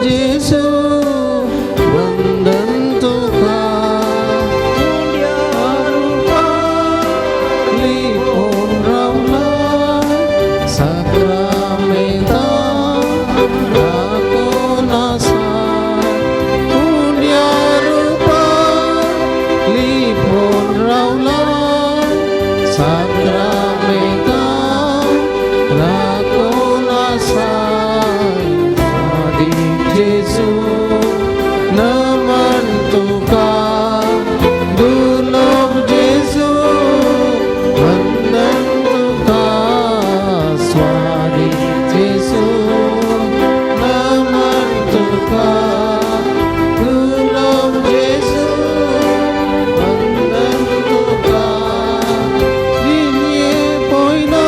जेसू वंदन तुका. उंड्या रुपार लिपून रावला, साक्रामेंता राखून आसा. उंड्या रुपार लिपून रावला, साक्रामेंता राखून आसा. स्वादीक जेजू, नमन तुका. दुर्लभ जेजू, वंदन तुका. स्वादीक जेजू, नमन तुका. दुर्लभ जेजू, वंदन तुका. दिनये पोयना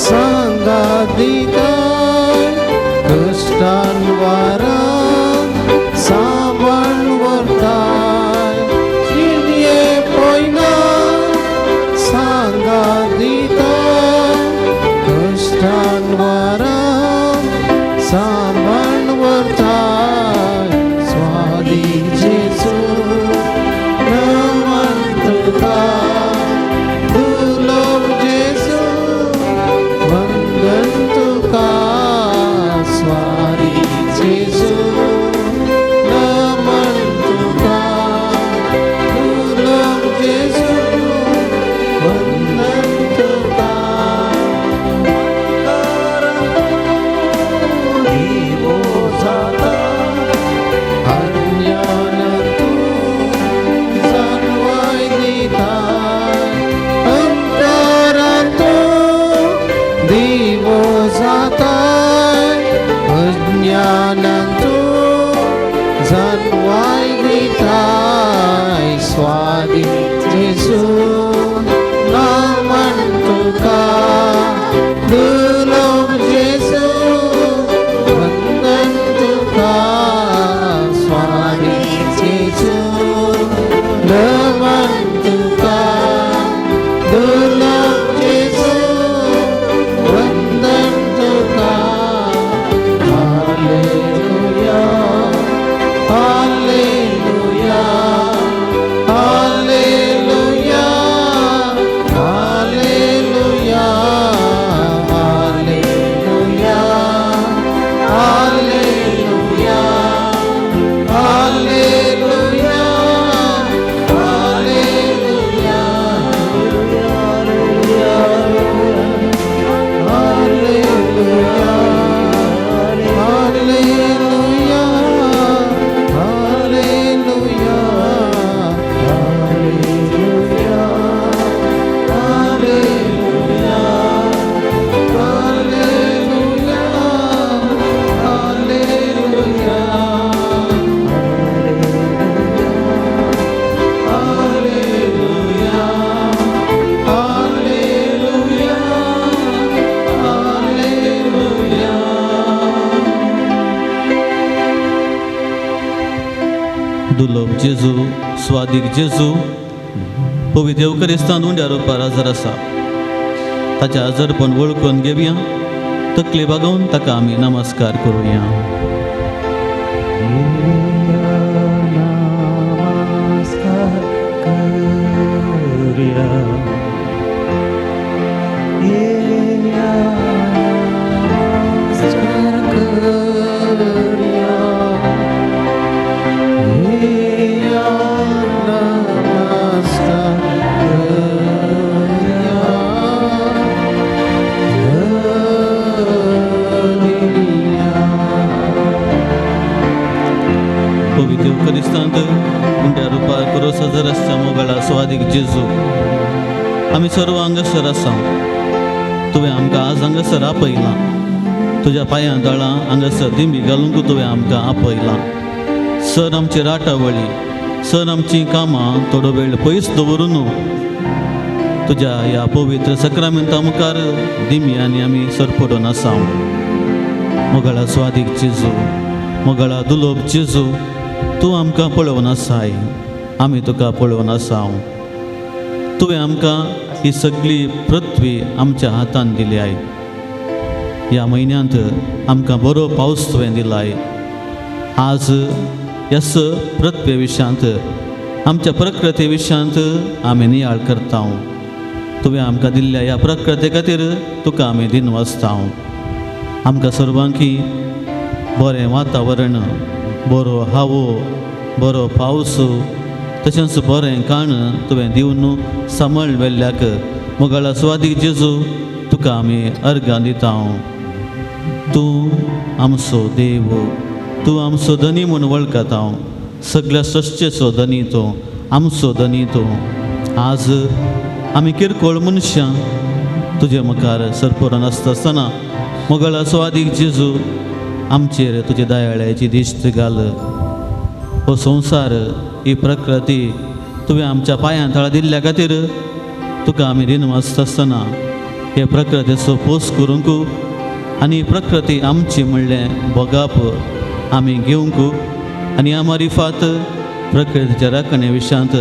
सांगात दिताय, कश्टान वारा सामान व्हरताय. दिनये पोयना सांगात दिताय, कश्टान वारा सामान व्हरताय. स्वादीक जेजू, नमन तुका. दुर्लभ जेजू, वंदन तुका. स्वादीक जेजू, नमन तुका. दुर्लभ जेजू, वंदन तुका. अंतरांतु दिवो जाता, अज्ञानांतु जाणवाय दिताय. अंतरांतु दिवो जाताय, अज्ञानांतु जाणवाय दिताय. स्वादीक जेजू, नमन तुका. दुर्लभ जेजू, वंदन तुका. स्वादीक जेजू, नमन तुका. दुर्लभ जेजू, वंदन तुका. Hallelujah, hallelujah, hallelujah, hallelujah, hallelujah, hallelujah, hallelujah, hallelujah, hallelujah, hallelujah, hallelujah, hallelujah, hallelujah, hallelujah, hallelujah, hallelujah, hallelujah, hallelujah. दुर्लभ जेजू, स्वादीक जेजू, पवित्र येवकरिस्तान उंड्या रुपार हजर आसा. ताचें हजरपण वळखून घेवया. तकली बागोवन ताका आमी नमस्कार करुया. येया नमस्कार करूया, येया नमस्कार करूया, येया नमस्कार करूया, करूया. पवित्र येवकरिस्तांत उंड्या रुपार क्रोस हजर आसच्या मोगाळा स्वादीक जेजू, आमी सर्व हांगासर आसा. तुवें आमकां आज हांगासर आपयलां. तुज्या पांयां तळां हांगासर दिंबी घालूंक तुवें आमकां आपयलां. सर आमची राटावळी, सर आमचीं कामां थोडो वेळ पयस दवरून तुज्या ह्या पवित्र सक्रामेंता मुखार दिमयांनी आमी सरपडून आसा. मोगाळा स्वादीक जेजू, मोगाळा दुर्लभ जेजू, तूं आमकां पळोवन आसाय, आमी तुका पळोवन आसा. तुवें आमकां ही सगळी पृथ्वी आमच्या हातान दिली आहे. ह्या म्हयन्यांत आमकां बरो पावस तुवें दिलाय. आज ह्याच पृथ्वे विशयांत आमच्या प्रकृती विशयांत आमी नियाळ करता. तुवें आमकां दिल्ल्या ह्या प्रकृती खातीर तुका आमी दिनवासता. आमकां सर्वांकी बरें वातावरण, बरो हावो, बरो पावस, तशेंच बरें काण तुवें दिवन सांबाळ वेल्ल्याक मोगाळ स्वादीक जेजू तुका आमी अर्गां दिता. तूं आमचो देव, तूं आमचो धनी म्हूण वळखता. सगळ्या सश्चेचो धनी तूं, आमचो धनी तूं. आज आमी किरकोळ मनशां तुजे मुखार सरपरून आसता आसतना मोगाळ स्वादीक जेजू आमचेर तुजे दयाळ्याची दिश्ट घाल. हो संवसार, ही प्रकृती तुवें आमच्या पांयां तळा दिल्ल्या खातीर तुका आमी दिनवासता आसतना हे प्रकृतीचो पोस करूंक आनी प्रकृती आमची म्हणलें भोगाप आमी घेवंक आनी ह्या मारिफात प्रकृतीच्या राखणे विशयांत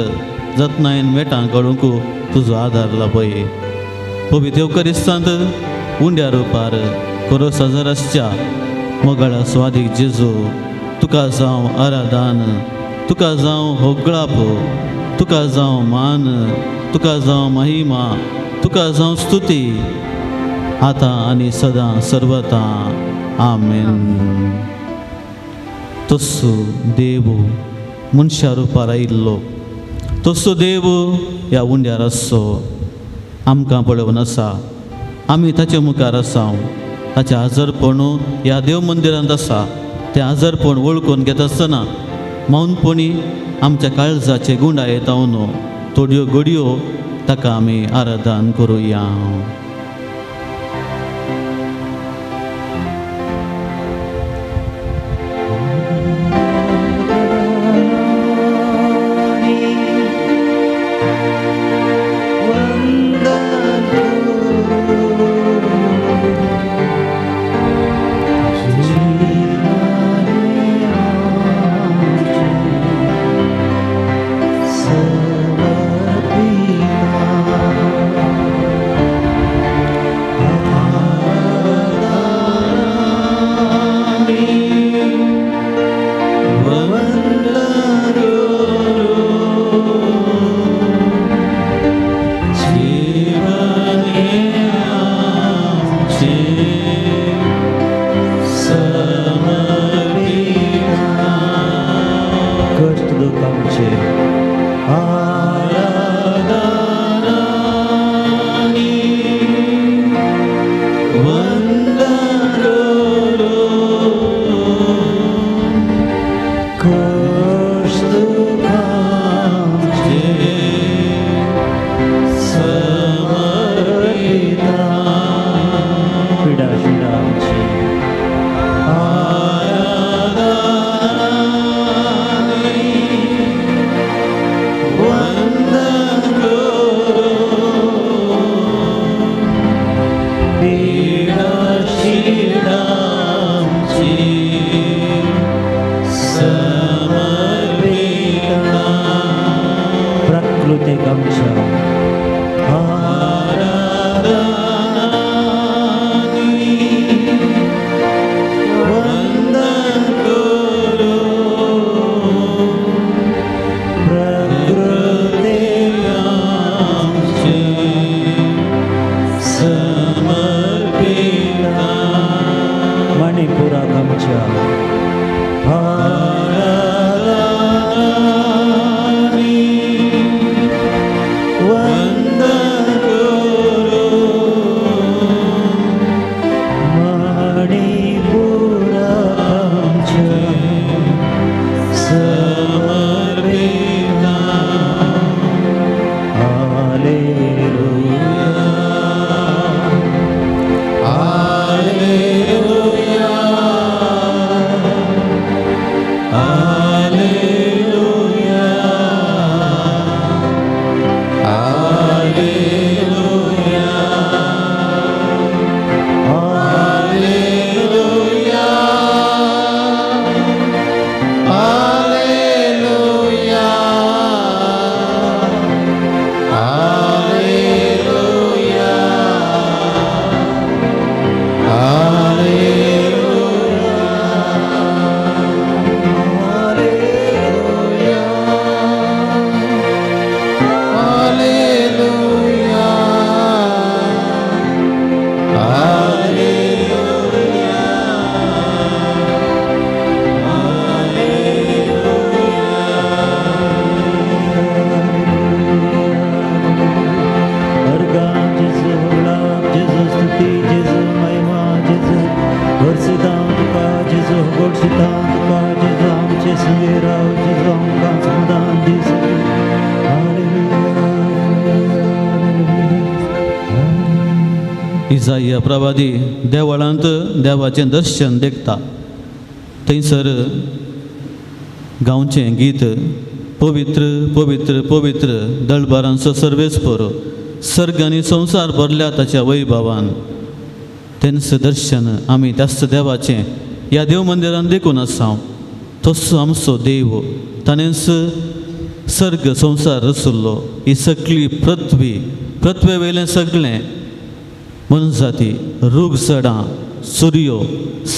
जतनायेन मेटां काडूंक तुजो आदार लाभय. पवित्र येवकरिस्तांत उंड्या रुपार कोरोस हजर आसच्या मोगाळा स्वादीक जेजू तुका जावं आराधन, तुका जावं होगळाप, तुका जावं मान, तुका जावं महिमा, तुका जावं स्तुती, आतां आनी सदां सर्वता. आमेन. तस्सो देव मनशा रुपार आयिल्लो, तस्सो देव ह्या उंड्यार आसचो आमकां पळोवन आसा. आमी ताचे मुखार आसा. ताचें आजरपण ह्या देव मंदिरांत आसा. तें आजरपण वळखून घेता आसतना मौनपणी आमच्या काळजाचे गुंडाये जावन थोड्यो घडयो ताका आमी आराधन करुया. जेजू गोडशिता तुका जेजू आमचे संगे राव जेजू आमकां समाधान दी. इजाया प्रवादी देवळांत देवाचें दर्शन देखता. थंयसर गांवचें गीत पवित्र पवित्र पवित्र दळबारांचो सर्वेस्पर सर्ग आनी संवसार भरल्या ताच्या वैभवान. तेंच दर्शन आमी त्याच देवाचें ह्या देव मंदिरान देखून आसा. तसो आमचो देव ताणेंच सर्ग संवसार रचल्लो. ही सगळी पृथ्वी पृथ्वे वयलें सगळें मनजाती रूख झाडां सुर्यो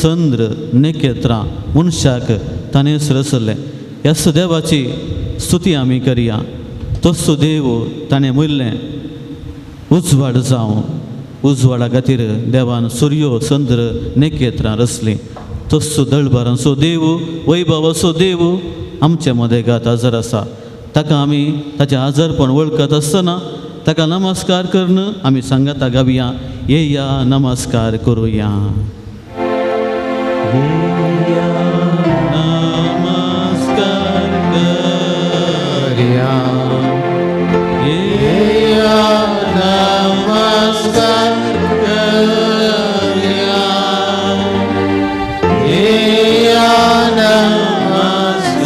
चंद्र नखेत्रां मनशाक ताणेंच रचलें. ह्याच देवाची स्तुती आमी करया. तसो देव ताणें म्हणलें उजवाड जावं. उजवाडा खातीर देवान सुर्यो चंद्र नखेत्रां रचलीं. तसो दळबारांचो देव वैभवाचो देव आमचे मदेगात हजर आसा. ताका आमी ताचें आजारपण वळखत आसतना ताका नमस्कार करून आमी सांगाता गावया. येया नमस्कार करुया. नमस्कार करया येया नमस्कार करया येया नमस्कार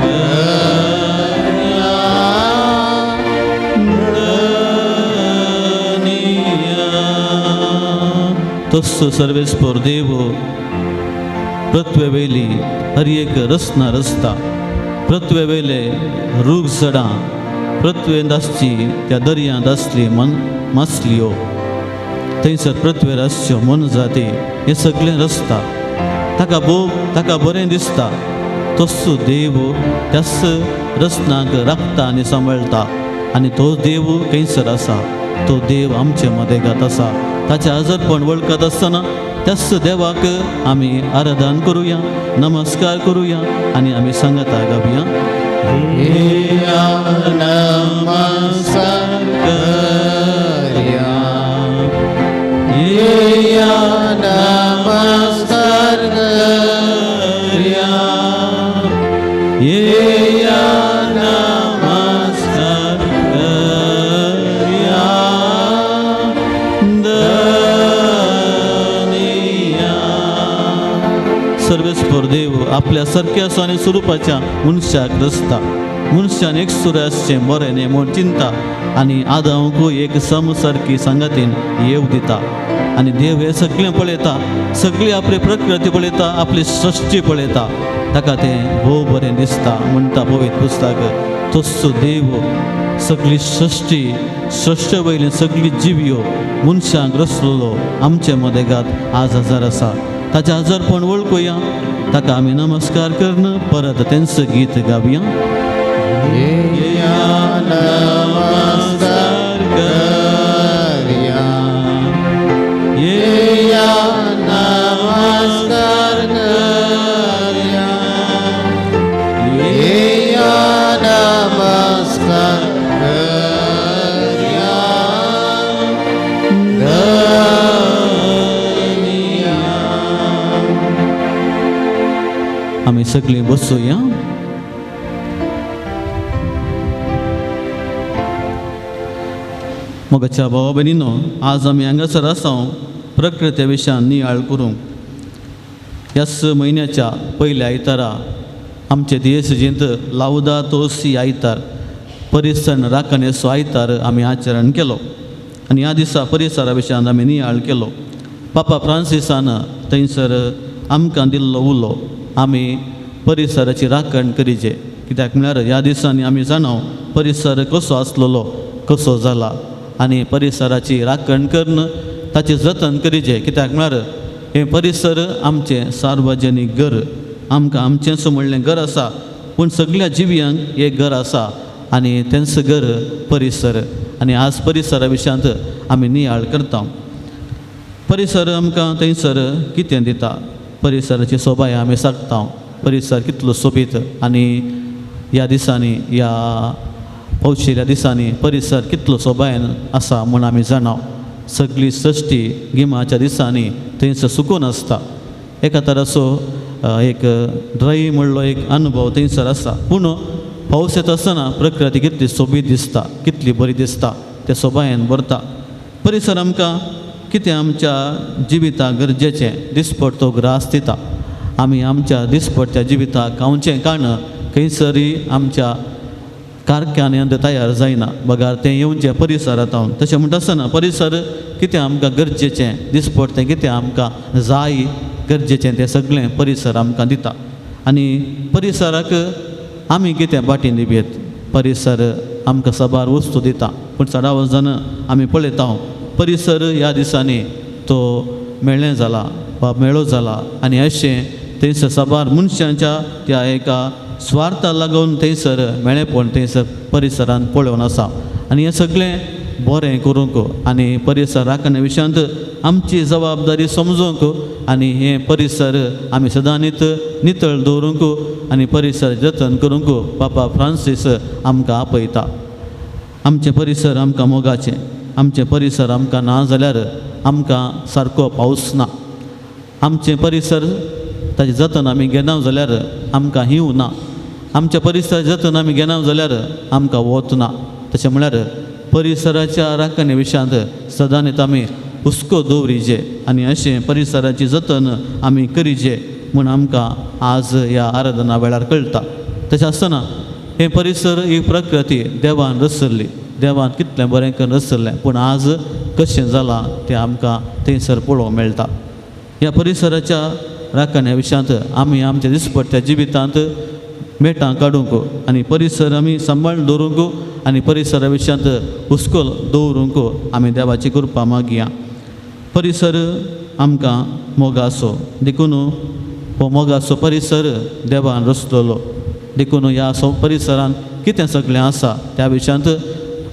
करया धनिया. तस्सो सर्वेस्पर देव पृथ्वे वयली हर एक रचना रचता. पृथ्वे वयले रूख झाडां पृथ्वेंत आसची त्या दर्यांत आसली मन मासल्यो थंयसर पृथ्वेर आसच्यो मोनजाती हें सगळें रचता. ताका भोव ताका बरें दिसता. तस्सो देव त्याच रचनाक राखता आनी सांबाळटा. आनी तो देव खंयसर आसा तो देव आमचे मदेगात आसा. ताचें आजारपण वळखत आसतना त्याच देवाक आमी आराधन करुया नमस्कार करुया आनी आमी सांगाता गावया. नमस्कार करया येया नमस्कार करया येया नमस्कार करया धनिया. सर्वेस्पर देव आपल्या सारक्या आनी स्वरुपाच्या मनशाक रचता. मनशान एक सुर आसचें बरें न्ही म्हूण चिंता आनी आदांकूय एक सम सारकी सांगातीन येव दिता. आनी देव हें सगळें पळयता. सगळी आपली प्रकृती पळयता आपली सृश्टी पळयता. ताका तें भोव बरें दिसता म्हणटा पवित्र पुस्तक. तस्सो देव सगळी सृश्टी सृश्टे वयली सगळी जिवयो मनशांक रचलेलो आमचे मदेगात आज हजार आसा. ताचें आजारपण वळखुया. ताका आमी नमस्कार करून परत तेंच गीत गावया. येया नमस्कार करया येया नमस्कार करया येया नमस्कार करया धनिया. आमी सगळीं बसुया. मोगाच्या भावा भयणीनो आज आमी हांगासर आसा प्रकृती विशयान नियाळ करूंक. ह्याच म्हयन्याच्या पयल्या आयतारा आमचे दियेसजींत लावदा तोसी आयतार परिसर राखणेचो आयतार आमी आचरण केलो. आनी ह्या दिसा परिसरा विशयान आमी नियाळ केलो. पापा फ्रांसिसान थंयसर आमकां दिल्लो उलो आमी परिसराची राखण करीचे. कित्याक म्हळ्यार ह्या दिसांनी आमी जाणाव परिसर कसो आसलेलो कसो जाला आनी परिसराची राखण करून ताचें जतन करीचें. कित्याक म्हळ्यार हें परिसर आमचें सार्वजनीक घर आमकां आमचेंच म्हणलें घर आसा पूण सगळ्या जिव्यांक एक घर आसा आनी तेंच घर परिसर. आनी आज परिसरा विशयांत आमी नियाळ करता. परिसर आमकां थंयसर कितें दिता परिसराची सोबाय आमी सागता. परिसर कितलो सोबीत आनी ह्या दिसांनी ह्या पावशिल्ल्या दिसांनी परिसर कितलो सोबायन आसा म्हूण आमी जाणा. सगळी सृश्टी गिमाच्या दिसांनी थंयसर सुकून आसता. एका तराचो एक ड्राय म्हणलो एक अनुभव थंयसर आसा. पूण पावस येता आसतना प्रकृती कितली सोबीत दिसता, कितली बरी दिसता, ते सोबायेन भरता. परिसर आमकां कितें आमच्या जिविताक गरजेचें दिसपडतो ग्रास दिता. आमी आमच्या दिसपडत्या जिविताक खावचें काण खंयसरय आमच्या कारखान्यांत तयार जायना बगार तें येवचें परिसरांत. तशें म्हणटा आसतना परिसर कितें आमकां गरजेचें दिसपडतें कितें आमकां जाय गरजेचें तें सगळें परिसर आमकां दिता. आनी परिसराक आमी कितें बाटी दिवयेत, परिसर आमकां साबार वस्तू दिता. पूण चडावत वचून आमी पळयता परिसर ह्या दिसांनी तो मेळ्ळें जाला वा मेळो जाला आनी अशें थंयसर साबार मनशांच्या त्या एका स्वार्था लागून थंयसर मेळेपण थंयसर परिसरान पळोवन आसा. आनी हें सगळें बरें करूंक आनी परिसर राखणे विशयांत आमची जबाबदारी समजूंक आनी हें परिसर आमी सदांनीत नितळ दवरूंक आनी परिसर जतन करूंक पापा फ्रांसीस आमकां आपयता. आमचें परिसर आमकां मोगाचें, आमचें परिसर आमकां ना जाल्यार आमकां सारको पावस ना. आमचें परिसर ताजें जतन आमी घेना जाल्यार आमकां हीव ना. आमच्या परिसर जतन आमी घेना जाल्यार आमकां वत ना. तशें म्हळ्यार परिसराच्या राखणे विशयांत सदांच आमी हुस्को दवरिजे आनी अशें परिसराची जतन आमी करिजे म्हूण आमकां आज ह्या आराधना वेळार कळटा. तशें आसतना हें परिसर ही प्रकृती देवान रचल्ली, देवान कितलें बरें करून रचल्लें, पूण आज कशें जालां तें आमकां थंयसर पळोवंक मेळटा. ह्या परिसराच्या राखण्या विशयांत आमी आमच्या दिसपट्ट्या जिवितांत मेटां काडूंक आनी परिसर आमी सांबाळून दवरूंक आनी परिसरा विशयांत हुस्को दवरूंक आमी देवाची कृपा मागया. परिसर आमकां मोगाचो, देखून हो मोगाचो परिसर देवान रचलेलो. देखून ह्या परिसरान कितें सगळें आसा त्या विशयांत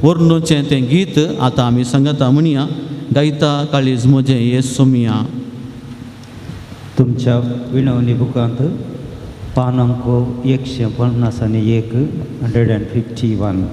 वर्णुचें तें गीत आतां आमी सांगता म्हणया. गायता काळीज म्हजें ये सोमिया. तुमच्या विनवणी बुकांत पान अंक 151, 151.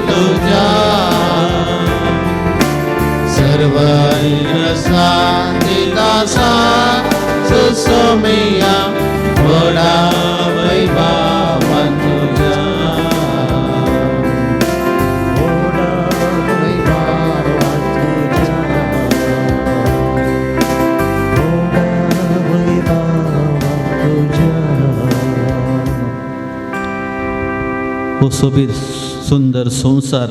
तुझ्या सर्व रसा सोमया व्हडा वैभावान तुज्या व्हडा वैभावान तुज्या, व्हडा वैभावान तुज्या. हो सोबीत सुंदर संवसार,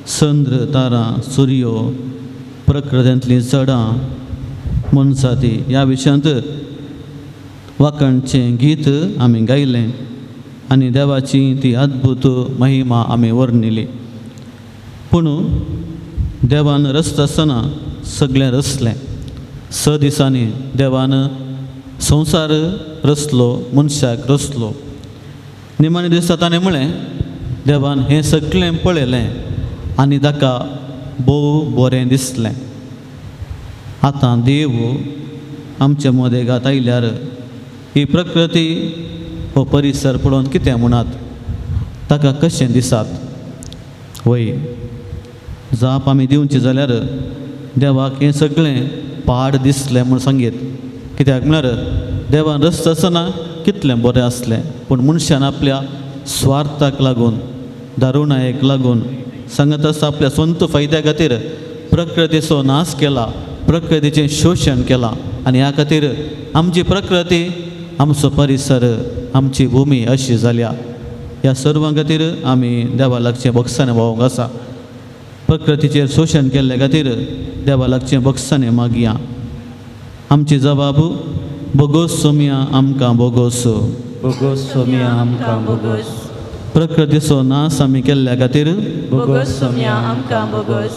चंद्र, तारां, सुर्यो, प्रकृतींतलीं झाडां, मनजाती ह्या विशयांत वाखाणचें गीत आमी गायलें आनी देवाची ती अद्भुत महिमा आमी वर्णिली. पूण देवान रचता आसतना सगळें रचलें. 6 दिसांनी देवान संवसार रचलो, मनशाक रचलो. निमाणे दिसा ताणें म्हळें, देवान हें सगळें पळयलें आनी ताका भोव बरें दिसलें. आतां देव आमच्या मदेगात आयल्यार ही प्रकृती हो परिसर पळोवन कितें म्हणात, ताका कशें दिसात? वय जाप आमी दिवची जाल्यार देवाक हें सगळें पाड दिसलें म्हूण सांगीत. कित्याक म्हळ्यार देवान रचता आसतना कितलें बरें आसलें, पूण मनशान आपल्या स्वार्थाक लागून, दारुणायेक लागून, सांगत आसता आपल्या स्वंत फायद्या खातीर प्रकृतीचो नाश केला, प्रकृतीचें शोशण केलां आनी ह्या खातीर आमची प्रकृती, आमचो परिसर, आमची भुमी अशी जाल्या. ह्या सर्वां खातीर आमी देवा लागचें भोगसाणें व्हांवूंक आसा. प्रकृतीचेर शोशण केल्ले खातीर देवा लागचें भोगसाणें मागया. आमची जबाब बोगोस सोमया आमकां बोगोस. बोगोस सोमया आमकां बोगोस. प्रकृतीचो नाश आमी केल्ल्या खातीर बोगोस सोमया आमकां बोगोस.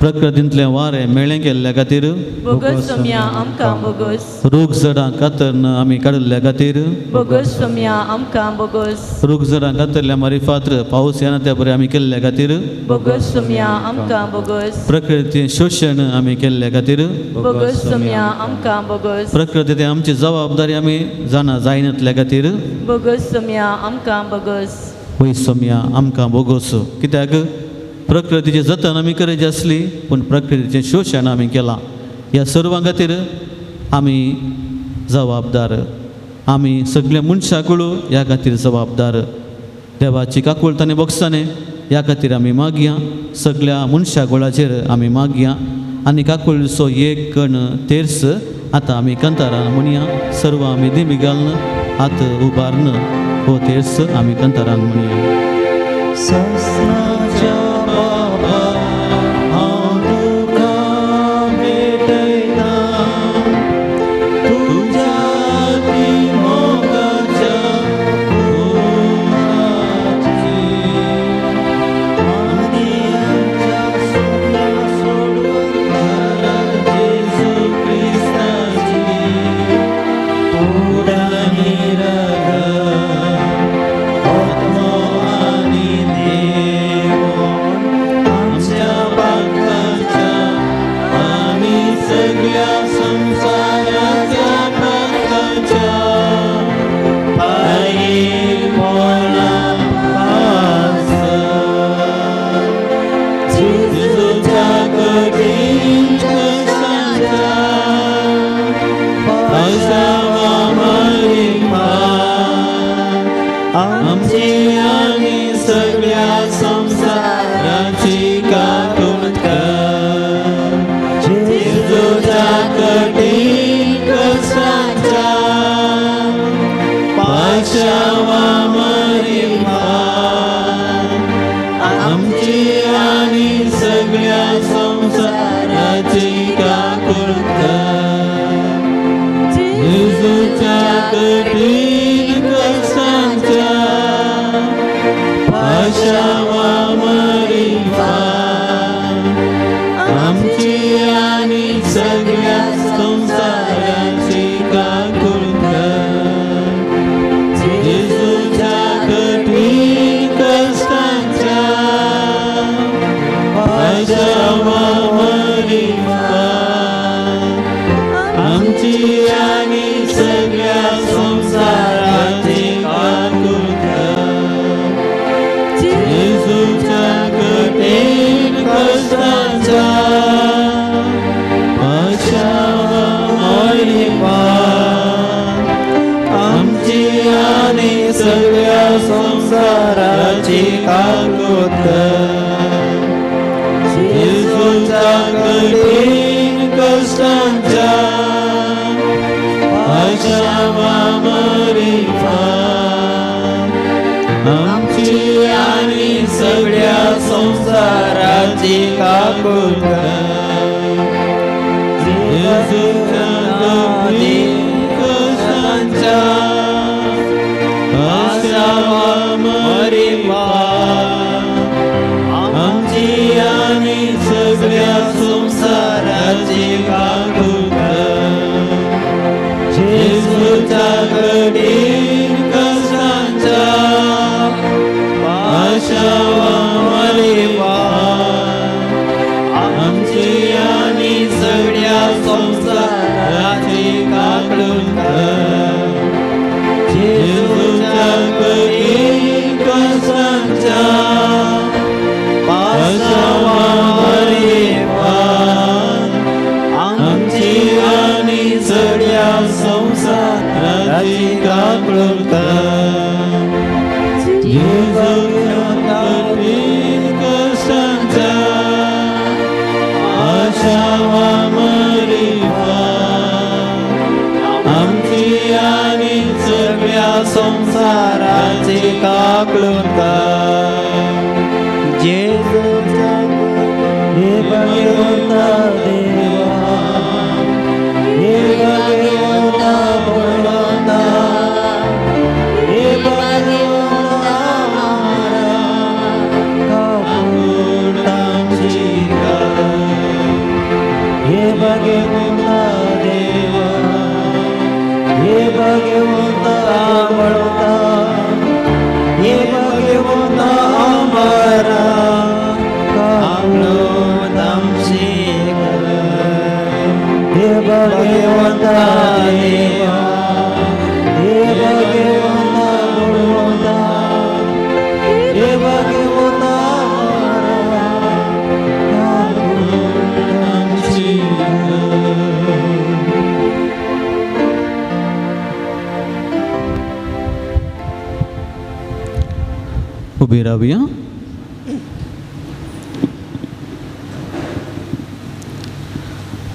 प्रकृतींतलें वारें मेळें केल्ल्या खातीर बोगोस सोमया आमकां बोगोस. रूख झाडां कातरून आमी काडिल्ल्या खातीर बोगोस सोमया आमकां बोगोस. रूख झाडां कातरल्या मारिफात्र पावस येना त्या बरें आमी केल्ल्या खातीर बोगोस सोमया आमकां बोगोस. प्रकृतीचें शोशण आमी केल्ल्या खातीर बोगोस सोमया आमकां बोगोस. प्रकृतीचें आमची जबाबदारी आमी जाणा जायनातल्या खातीर बोगोस सोमया आमकां बोगोस. वय सोमया आमकां बोगोस. कित्याक प्रकृतीचें जतन आमी करचें आसली, पूण प्रकृतीचें शोशण आमी केलां. ह्या सर्वां खातीर आमी जबाबदार, आमी सगळे मनशाकुळू ह्या खातीर जबाबदार. देवाची काकूळट आनी भोगसाणें ह्या खातीर आमी मागया. सगळ्या मनशाकुळाचेर आमी मागया आनी काकुळचो एक कण तेर्स आतां आमी कंतारान म्हणया. सर्व आमी दिमी घालून हात उबारून हो तेर्स आमी कंतारान म्हणया. सस्नाच्या बाबा हांव तुका भेटयता, तुज्या मोगाच्या उणाची आनी आमच्या सगळ्या सोडवणारा जेजू क्रिस्ताची उडानी रगत आत्मो आनी देव आमच्या बापाच्या आनी सगळ्या संवसाराच्या पापाच्या पायेपणा पासत जेजूच्या कठीण कश्टांच्या पाशावा आमची आनी सगळ्या संवसाराची काकूट कर. जेजूच्या कठीण कश्टांच्या पाशावा आमची आनी सगळ्या संवसाराची काकूट कर. जेजूच्या कठीण कश्टांच्या पाशावा आमची आनी सगळ्या संवसाराची काकूट कर. जेजूच्या कठीण कश्टांच्या पाशावा आमची आनी सगळ्या संवसाराची काकूट कर. जेजूच्या कठीण कश्टांच्या पाशावा सगळ्या संवसाराची काकूत कर. जेजूच्या कठीण कश्टांच्या पाशावा मरिफात आमची आनी सगळ्या संवसाराची काकूत कर. जेजूच्या कठीण कश्टांच्या पाशावा मरिफात आमची आनी सगळ्या संवसाराची काकूत कर. जेजूच्या कठीण कश्टांच्या पाशावा मरिफात आमची आनी सगळ्या संवसाराची काकूत कर. जेजूच्या कठीण कश्टांच्या पाशावा मरिफात आमची आनी सगळ्या संवसाराची काकूत कर. जेजूच्या कठीण कश्टांच्या पाशावा मरिफात आमची आनी सगळ्या संवसाराची काकूत कर. जेजूच्या हे भगवंता देवा, हे भगवंता बळवंता, हे भगवंता आमरा, काकूट आमची कर. हे भगवंता देवा, हे भगवंता बळवंता, हे भगवंता आमरा, काकूट आमची कर. हे भगवंता देवा, हे भगवंता बळवंता, हे भगवंता आमरा, काकूट आमची कर. उबी रावया.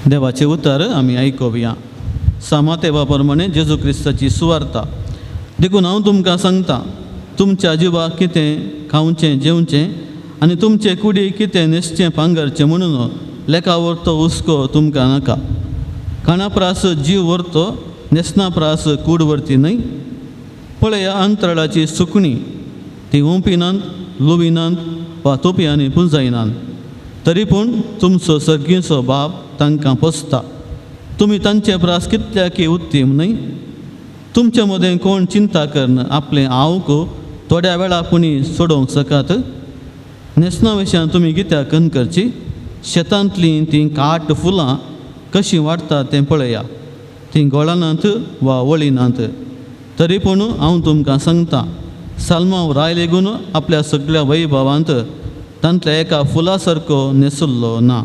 देवाचे उतर आमी आयकुया. सामातेवा प्रमाणे जेजू क्रिस्ताची सुवार्ता. देखून हांव तुमकां सांगता, तुमच्या जिवाक कितें खावचें जेवचें आनी तुमचे कुडी कितें न्हेसचें पांगरचें म्हणून लेखा व्हरतो हुस्को तुमकां नाका. खाणा प्रास जीव व्हरतो, न्हेसना प्रास कूड व्हरती न्हय. पळया अंतराळाची सुकणीं, ती ओंपिनात, लुविनात वा तोपयांनी पुंजायनात, तरी पूण तुमचो सर्गीचो बाप तांकां पोसता. तुमी तांचे प्रास कितल्याकी उत्तीम न्हय. तुमचे मदें कोण चिंता करन आपलें आवक थोड्या वेळा पुणी सोडोवंक शकात? न्हेसना विशयान तुमी कित्याक कन करची? शेतांतलीं तीं काट फुलां कशीं वाडटा तें पळया. तीं गोळानात वा वळिनात, तरी पूण हांव तुमकां सांगता, साल्मांव राय लेगून आपल्या सगळ्या वैभवांत तांतल्या एका फुला सारको न्हेसुल्लो ना.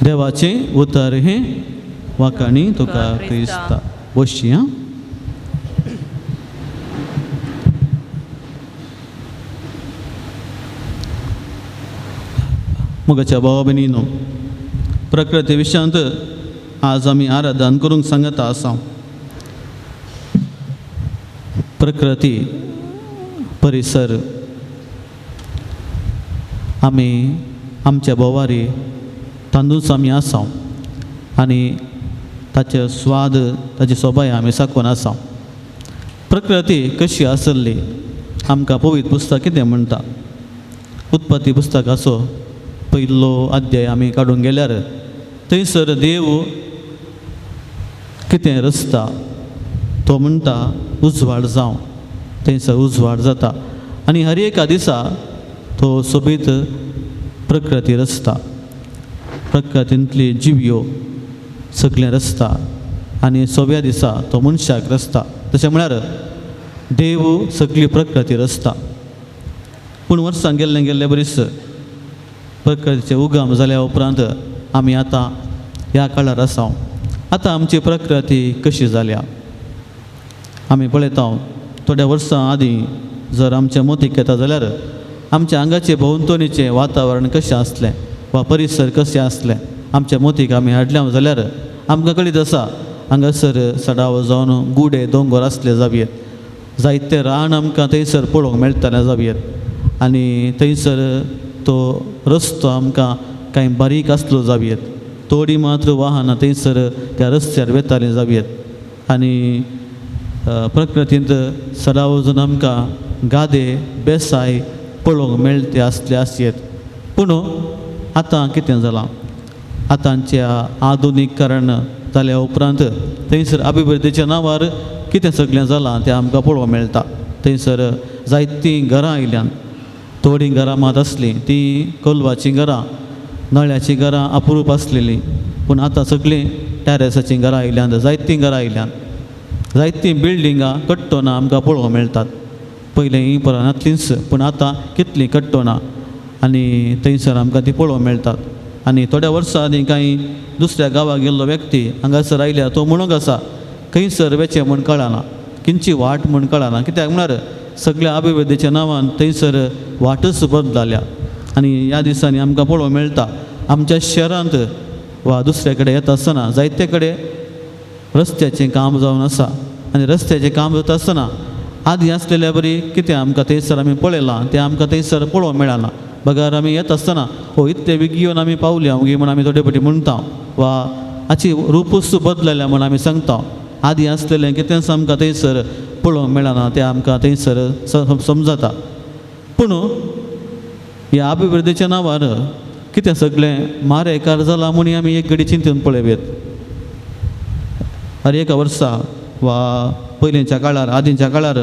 देवाचें उतर हें वाखाणी तुका क्रिस्ता. बसची आं. मोगाच्या भावा भयणीनो, प्रकृती विशयांत आज आमी आराधन करूंक सांगता आसा. प्रकृती, परिसर, आमी आमच्या भोवारी तांदूच आमी आसा आनी ताचे स्वाद, ताची सोबाय आमी साकून आसा. प्रकृती कशी आसली आमकां पवित्र पुस्तक कितें म्हणटा? उत्पत्ती पुस्तकाचो पयलो अध्याय आमी काडूंक गेल्यार थंयसर देव कितें रचता, तो म्हणटा उजवाड जावं. थंयसर उजवाड जाता आनी हर एका दिसा तो सोबीत प्रकृती रचता. प्रकृतींतली जिवयो सगळें रचता आनी सोव्या दिसा तो मनशाक रचता. तशें म्हळ्यार देव सगळी प्रकृती रचता. पूण वर्सां गेल्ले गेल्ले बरीच प्रकृतीचें उगम जाल्या उपरांत आमी आतां ह्या काळार आसा. आतां आमची प्रकृती कशी जाल्या? आमी पळयता थोड्या वर्सां आदीं जर आमच्या मोतीक येता जाल्यार आमच्या हांगाचें भोंवतणीचें वातावरण कशें आसलें वा परिसर कशें आसलें आमच्या मोतीक आमी हाडल्या जाल्यार आमकां कळीत आसा हांगासर सडाव जावन गुडे दोंगर आसले जावयेत, जायते रान आमकां थंयसर पळोवंक मेळटालें जावयेत आनी थंयसर तो रस्तो आमकां कांय बारीक आसलो जावयेत, थोडी मात्र वाहनां थंयसर त्या रस्त्यार वेतालीं जावयेत आनी प्रकृतींत सदां वचून आमकां गादे बेसाय पळोवंक मेळटे आसले आसयेत. पूण आतां कितें जालां, आतांच्या आधुनीकरण जाल्या उपरांत थंयसर अभिवृद्धीच्या नांवार कितें सगळें जालां तें आमकां पळोवंक मेळटा. थंयसर जायतीं घरां आयल्यान, थोडीं घरां मात आसलीं तीं कोलवाचीं घरां, नळ्याचीं घरां अप्रूप आसलेलीं, पूण आतां सगळीं टॅरसाचीं घरां आयल्यान, जायतीं घरां आयल्यान, जायतीं बिल्डिंगां कट्टोनां आमकां पळोवंक मेळटात. पयलीं हीं परानातलींच, पूण आतां कितलीं कट्टोनां आनी थंयसर आमकां तीं पळोवंक मेळटात. आनी थोड्या वर्सां आदीं कांय दुसऱ्या गांवाक गेल्लो व्यक्ती हांगासर आयल्या तो म्हणूंक आसा खंयसर वेचें म्हूण कळना, खंयची वाट म्हूण कळना, कित्याक म्हळ्यार सगळ्या अभिवृद्धीच्या नांवान थंयसर वाटच बंद जाल्या. आनी ह्या दिसांनी आमकां पळोवंक मेळटा आमच्या शहरांत वा दुसऱ्या कडेन येता आसतना जायते कडेन रस्त्याचें काम जावन आसा आनी रस्त्याचें काम जाता आसतना आदीं आसलेल्या बरी कितें आमकां थंयसर आमी पळयलां तें आमकां थंयसर पळोवंक मेळना. बगर आमी येता आसतना हो इतले बेगीन येवन आमी पावल्या गे म्हूण आमी थोडे फावटी म्हणटा वा हाची रुपूच बदलल्या म्हूण आमी सांगता. आदीं आसलेलें कितेंच आमकां थंयसर पळोवंक मेळना तें आमकां थंयसर समजता. पूण ह्या अभिवृद्धीच्या नांवार कितें सगळें मारेकार जालां म्हूण आमी एक घडी चिंतून पळोवयेत. हर एका वर्सा वा पयलींच्या काळार आदींच्या काळार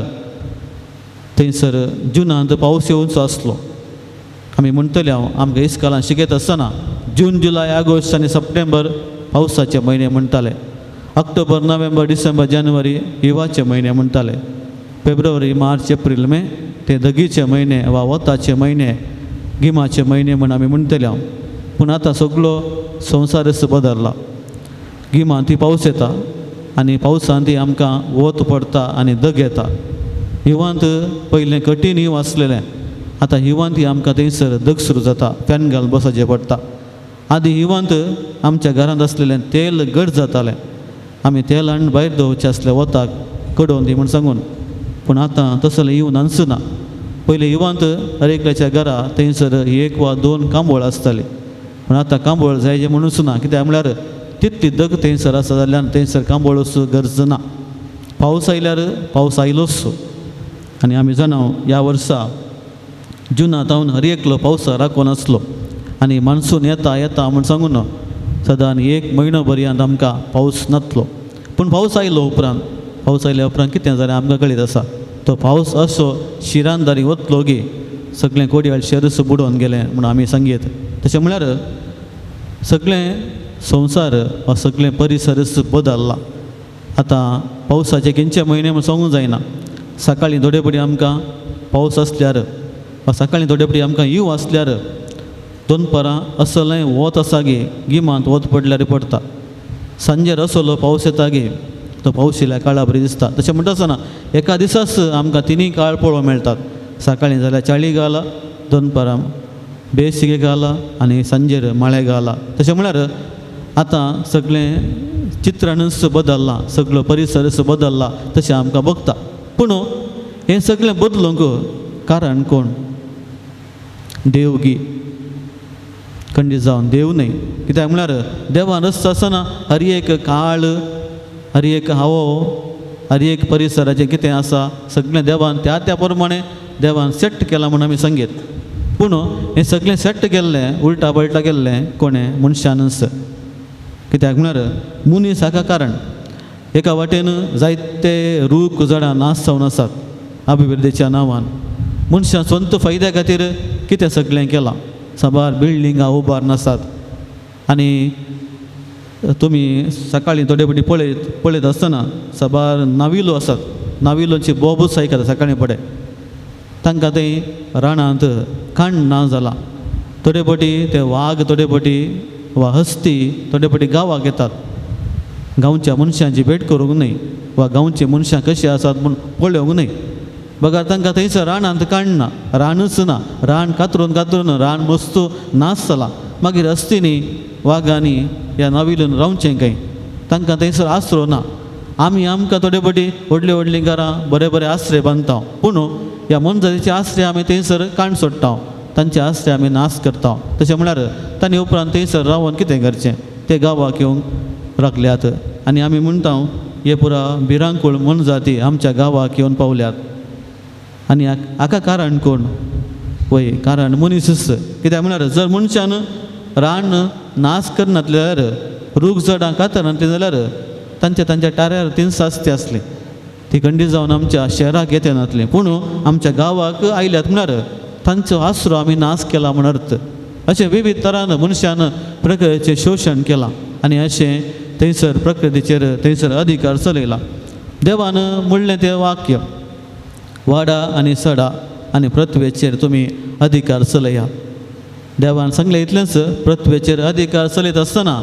थंयसर जुनांत पावस येवचो आसलो. आमी म्हणटले हांव आमकां इस्कालान शिकयता आसतना जून जुलय ऑगस्ट आनी सप्टेंबर पावसाचे म्हयने म्हणटाले, ऑक्टोबर नोव्हेंबर डिसेंबर जानेवारी हिवाचे म्हयने म्हणटाले, फेब्रुवारी मार्च एप्रील मे ते धगीचे म्हयने वा वताचे म्हयने गिमाचे म्हयने म्हूण आमी म्हणटले हांव. पूण आतां सगलो संवसारच बदल्ला. गिमांत ती पावस येता आनी पावसांत ती आमकां वत पडटा आनी दग येता. हिवांत पयलें कठीण हिव आसलेलें, आतां हिवांत ती आमकां थंयसर दग सुरू जाता, फॅन घालून बसाचें पडटा. आदी हिवांत आमच्या घरांत आसलेलें तेल घट जातालें, आमी तेल हाडून भायर दवरचें आसलें वताक कडोवन दी म्हूण सांगून. पूण आतां तसलें हिव नानच ना. पयलीं हिवांत हर एकल्याच्या घरा थंयसर एक वा दोन कांबोळ आसताली, पूण आतां कांबोळ जायचे म्हणूच ना, कित्याक म्हळ्यार तितली दग थंयसर आसा जाल्यार थंयसर कांबोळ गरज ना. पावस आयल्यार पावस आयलोच आनी आमी जाणा ह्या वर्सा जुनांत हांव हर एकलो पावसा राखून आसलो आनी मान्सून येता येता म्हूण सांगून सदां एक म्हयनो पर्यंत आमकां पावस नातलो. पूण पावस आयलो उपरांत, पावस आयल्या उपरांत कितें जालें आमकां कळीत आसा. तो पावस असो शिरांदारी वतलो गे सगळें कोडयाळ शहरच बुडोवन गेलें म्हूण आमी सांगयत. तशें म्हळ्यार सगळें संवसार वा सगळें परिसरच बदल्ला. आतां पावसाचे खंयचे म्हयने म्हूण सांगूंक जायना. सकाळीं थोडे फावटी आमकां पावस आसल्यार वा सकाळीं थोडे फावटी आमकां हिंव आसल्यार दनपरां असलें वत आसा गे गिमांत वत पडल्यार पडटा, सांजेर असलो पावस येता गे तो पावस येयल्यार काळा बरी दिसता. तशें म्हणटा आसतना एका दिसाच आमकां तिनूय काळ पळोवंक मेळटात. सकाळीं जाल्यार चाळी घाला, दनपरां बेसिगे घाला आनी सांजेर माळे घाला. तशें म्हळ्यार आतां सगळें चित्रणच बदल्लां, सगळो परिसरच बदल्ला तशें आमकां बघता. पूण हें सगळें बदलूंक कारण कोण? देवगी खंडीत जावन देव न्हय. कित्याक म्हळ्यार देवान रस्तो आसतना हर एक काळ, हर एक हावो, हर एक परिसराचें कितें आसा सगळें देवान त्या त्या प्रमाणे देवान सेट केलां म्हूण आमी सांगीत. पूण हें सगळें सेट केल्लें उलटा पलटा केल्लें कोणें? मनशानच. कित्याक म्हळ्यार मनीस हाका कारण. एका वाटेन जायते रूख झाडां नाश जावन आसात अभिवृद्धीच्या नांवान. मनशां स्वंत फायद्या खातीर कितें सगळें केलां, साबार बिल्डिंगां उबारून आसात आनी तुमी सकाळीं थोडे फावटी पळयत आसतना साबार नाविलो आसात, नाविलोची बोबूच आयकता सकाळीं फुडें. तांकां थंय रानांत खाण ना जालां. थोडे फावटी ते वाग, थोडे फावटी वा हस्ती थोडे फावटी गांवाक येतात, गांवच्या मनशांची भेट करूंक न्हय. वा गांवची मनशां कशीं आसात म्हूण पळोवंक न्हय. बगर तांकां थंयसर रानांत काडना, रानूच ना, रान कातरून कातरून रान मस्तू नाश जाला. मागीर हस्तींनी वागांनी ह्या नाविलून रावचें खंय, तांकां थंयसर आसरो ना. आमी आमकां थोडे फावटी व्हडलीं व्हडलीं घरां बरे बरे आसरे बांदता, पूण ह्या मनजातीचे आसरे आमी थंयसर काण सोडटा, तांचे आसरे आमी नाश करता. तशें म्हळ्यार तांणी उपरांत थंयसर रावन कितें करचें, ते गांवाक येवंक राखल्यात. आनी आमी म्हणटा हे पुरा भिरांकूळ मनजाती आमच्या गांवाक येवन पावल्यात. आनी हाका कारण कोण? वय, कारण मनीसच. कित्याक म्हळ्यार जर मनशान रान नाश करनासले जाल्यार, रूख झाडां कातरनासली जाल्यार तांच्या तांच्या टाऱ्यार तीन सास्ती आसली, ती खंडी जावन आमच्या शहराक येते नासली. पूण आमच्या गांवाक आयल्यात म्हळ्यार तांचो आसरो आमी नाश केला म्हण अर्थ. अशें विविध तरान मनशान प्रकृतीचें शोशण केलां आनी अशें थंयसर प्रकृतीचेर थंयसर अधिकार चलयला. देवान म्हणलें तें वाक्य, वाडा आनी सडा आनी पृथ्वेचेर तुमी अधिकार चलया. देवान सांगलें इतलेंच, पृथ्वेचेर अधिकार चलयत आसतना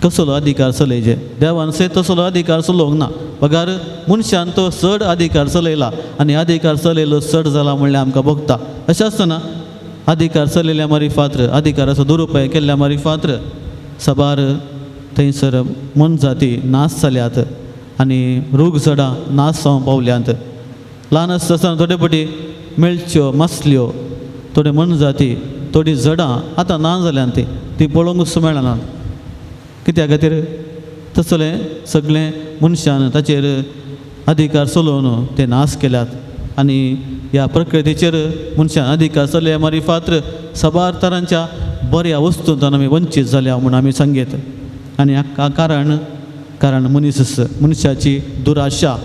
कसलो अधिकार चलयचे? देवान सयत तसलो अधिकार चलोवंक ना, बगर मनशान तो चड अधिकार चलयला आनी अधिकार चलयलो चड जाला म्हणल्यार आमकां भोगता. अशें आसतना अधिकार चलयल्या मारिफात्र, अधिकाराचो दुरुपयोग केल्ल्या मारिफात्र साबार थंयसर मनजाती नाश जाल्यात आनी रूख झाडां नाश जावंक पावल्यांत. ल्हान आसता आसतना थोडे फावटी मेळच्यो मासल्यो, थोड्यो मनजाती, थोडीं झाडां आतां ना जाल्यात, ती ती पळोवंकूच मेळना. कित्या खातीर? तसलें सगळें मनशान ताचेर अधिकार चलोवन ते नाश केल्यात. आनी ह्या प्रकृतीचेर मनशान अधिकार चलया मारिफात्र साबार तरांच्या बऱ्या वस्तूंतल्यान आमी वंचीत जाल्या म्हूण आमी सांगीत. आनी हाका कारण, कारण मनीस, मनशाची दुराशा,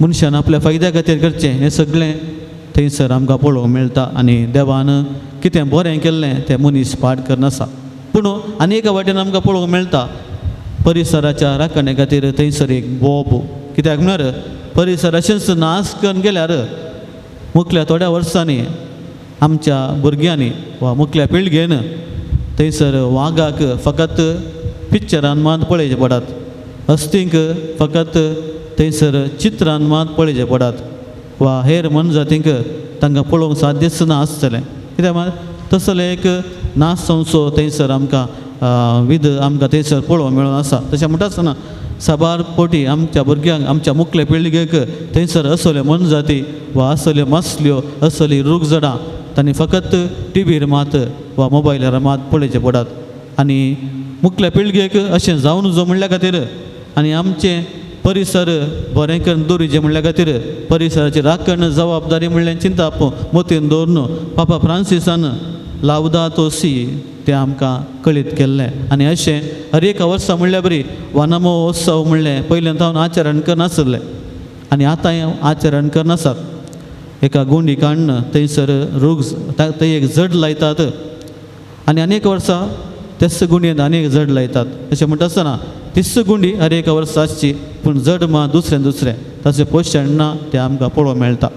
मनशान आपल्या फायद्या खातीर करचें हें सगळें थंयसर आमकां पळोवंक मेळटा. आनी देवान कितें बरें केल्लें तें मनीस पाड करनासा. पूण आनी एका वाटेन आमकां पळोवंक मेळटा परिसराच्या राखणे खातीर थंयसर एक बोब. कित्याक म्हळ्यार परिसराचेच नाश करून गेल्यार मुखल्या थोड्या वर्सांनी आमच्या भुरग्यांनी वा मुखल्या पिळगेन थंयसर वागाक फकत पिक्चरान मात पळयचें पडात, हस्तींक फकत थंयसर चित्रान मात पळयचें पडात वा हेर मनजातींक तांकां पळोवंक साध्यच ना आसतलें. कित्याक म्हळ्यार तसलें एक नाश जावचो थंयसर आमकां विध आमकां थंयसर पळोवंक मेळून आसा. तशें म्हणटा आसतना साबार पोटी आमच्या भुरग्यांक, आमच्या मुखले पिळगेक थंयसर असल्यो मनजाती वा असल्यो मासल्यो, असली रूख झाडां तांणी फकत टिवीर मात वा मोबायलार मात पळयचें पडात. आनी मुखल्या पिळगेक अशें जावन जो म्हणल्या खातीर आनी आमचें परिसर बरें करून दवरिचें म्हणल्या खातीर परिसराची राखण जबाबदारी म्हणल्यार चिंताप मोतीन दवरून पापा फ्रांसिसान लावदातो सी तें आमकां कळीत केल्लें. आनी अशें हर एका वर्सा म्हणल्यार बरी वनमहोत्सव म्हणलें पयल्यान जावन आचरण करनासलें आनी आतांय आचरण करनासात. एका गुंडी काडून थंयसर रूख थंय एक झड लायतात आनी अनेक वर्सां तेच गुंडयेन आनी एक झड लायतात. अशें म्हणटा आसतना तीच गुंडी हर एका वर्सा आसची, पूण झड मा दुसरें दुसरें ताचें पोशण ना तें आमकां पळोवंक मेळटा.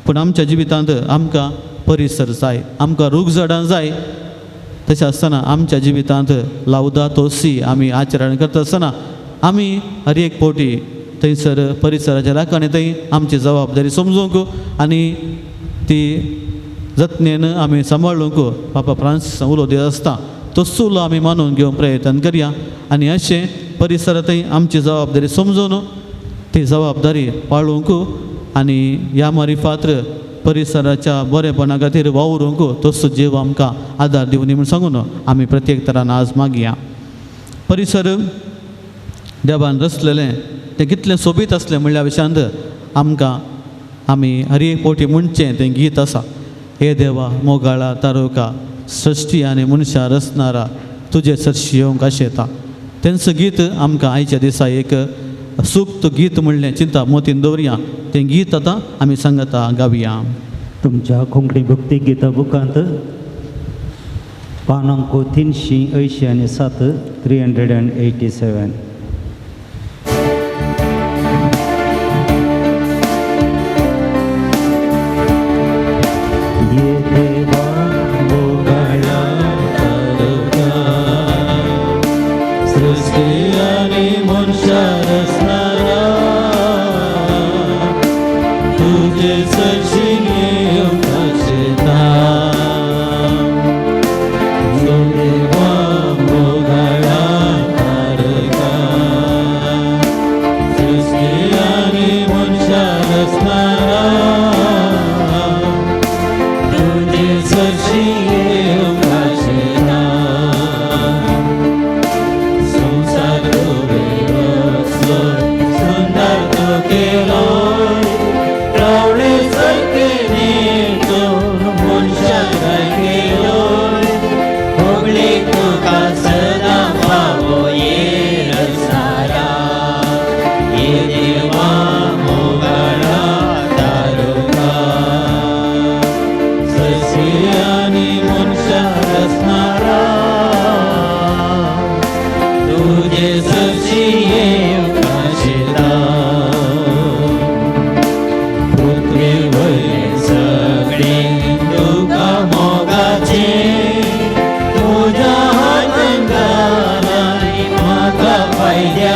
पूण आमच्या जिवितांत आमकां परिसर जाय, आमकां रूख झाडां जाय. तशें आसतना आमच्या जिवितांत लावदातो सी आमी आचरण करता आसतना आमी हर एक फावटी थंयसर परिसराच्या राखणे थंय आमची जबाबदारी समजूंक आनी ती जतनेन आमी सांबाळूंक पापा फ्रांसीस उलो दित आसता तसो उलो आमी मानून घेवंक प्रयत्न करया. आनी अशें परिसरांतय आमची जबाबदारी समजून ती जबाबदारी पाळूंक आनी ह्या मारिफात्र परिसराच्या बरेपणा खातीर वावरूंक तसो जीव आमकां आदार दिवनी म्हूण सांगून आमी प्रत्येक तरान आज मागया. परिसर देवान रचलेलें तें कितलें सोबीत आसलें म्हणल्या विशयांत आमकां आमी हर एक फावटी म्हणचें तें गीत आसा. हे देवा मोगाळा तारुका सृश्टी आनी मनशां रचणारा तुजे सरशी येवंक आशेता. तेंचो गीत आमकां आयच्या दिसा एक सुक्त गीत म्हणलें चिंता मोतीन दवरया. तें गीत आतां आमी सांगता गावया. तुमच्या कोंकणी भक्ती गीता बुकांत पान अंक 387, 387. ये देवा मोगाळा तारुका सृश्टी आनी मनशां रचणारा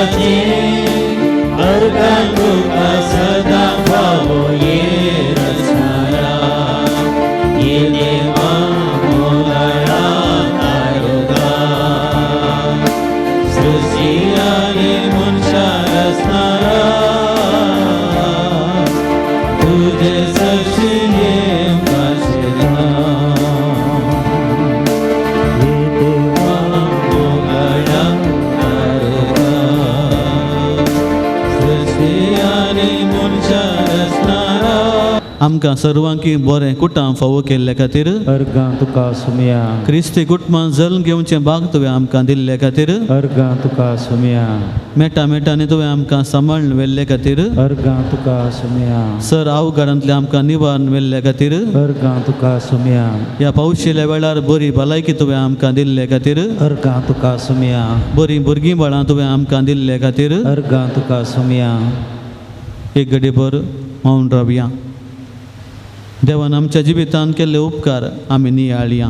जेजुचे अर्गां तुका सदां फावो ये रचणारा ये देवा मोगाळा तारुगा सृश्टी आनी मनशां रचणारा तुजे सरशी भाशेला हे देवा मोगाळा तारुगा सृश्टी आनी मनशां रचणारा आमकां सर्वांकी बरें कुटां फावो केल्ले खातीर अर्गां तुका सुमया क्रिस्ती कुटुंबां जल्म घेवचें भाग तुवें आमकां दिल्ले खातीर अर्गां तुका सुमया मेटा मेटांनी तुवें आमकां सांबाळून व्हेल्ले खातीर अर्गां तुका सुमया सर अवघडांतलें आमकां निवारण व्हेल्ले खातीर अर्गां तुका सुमया ह्या पावशिल्या वेळार बरी भलायकी तुवें आमकां दिल्ले खातीर अर्गां तुका सुमया बरीं भुरगीं बाळां तुवें आमकां दिल्ले खातीर अर्गां तुका सुमया एक घडीभर मौन रावया. देवान आमच्या जिवितांत केल्ले उपकार आमी नियाळया.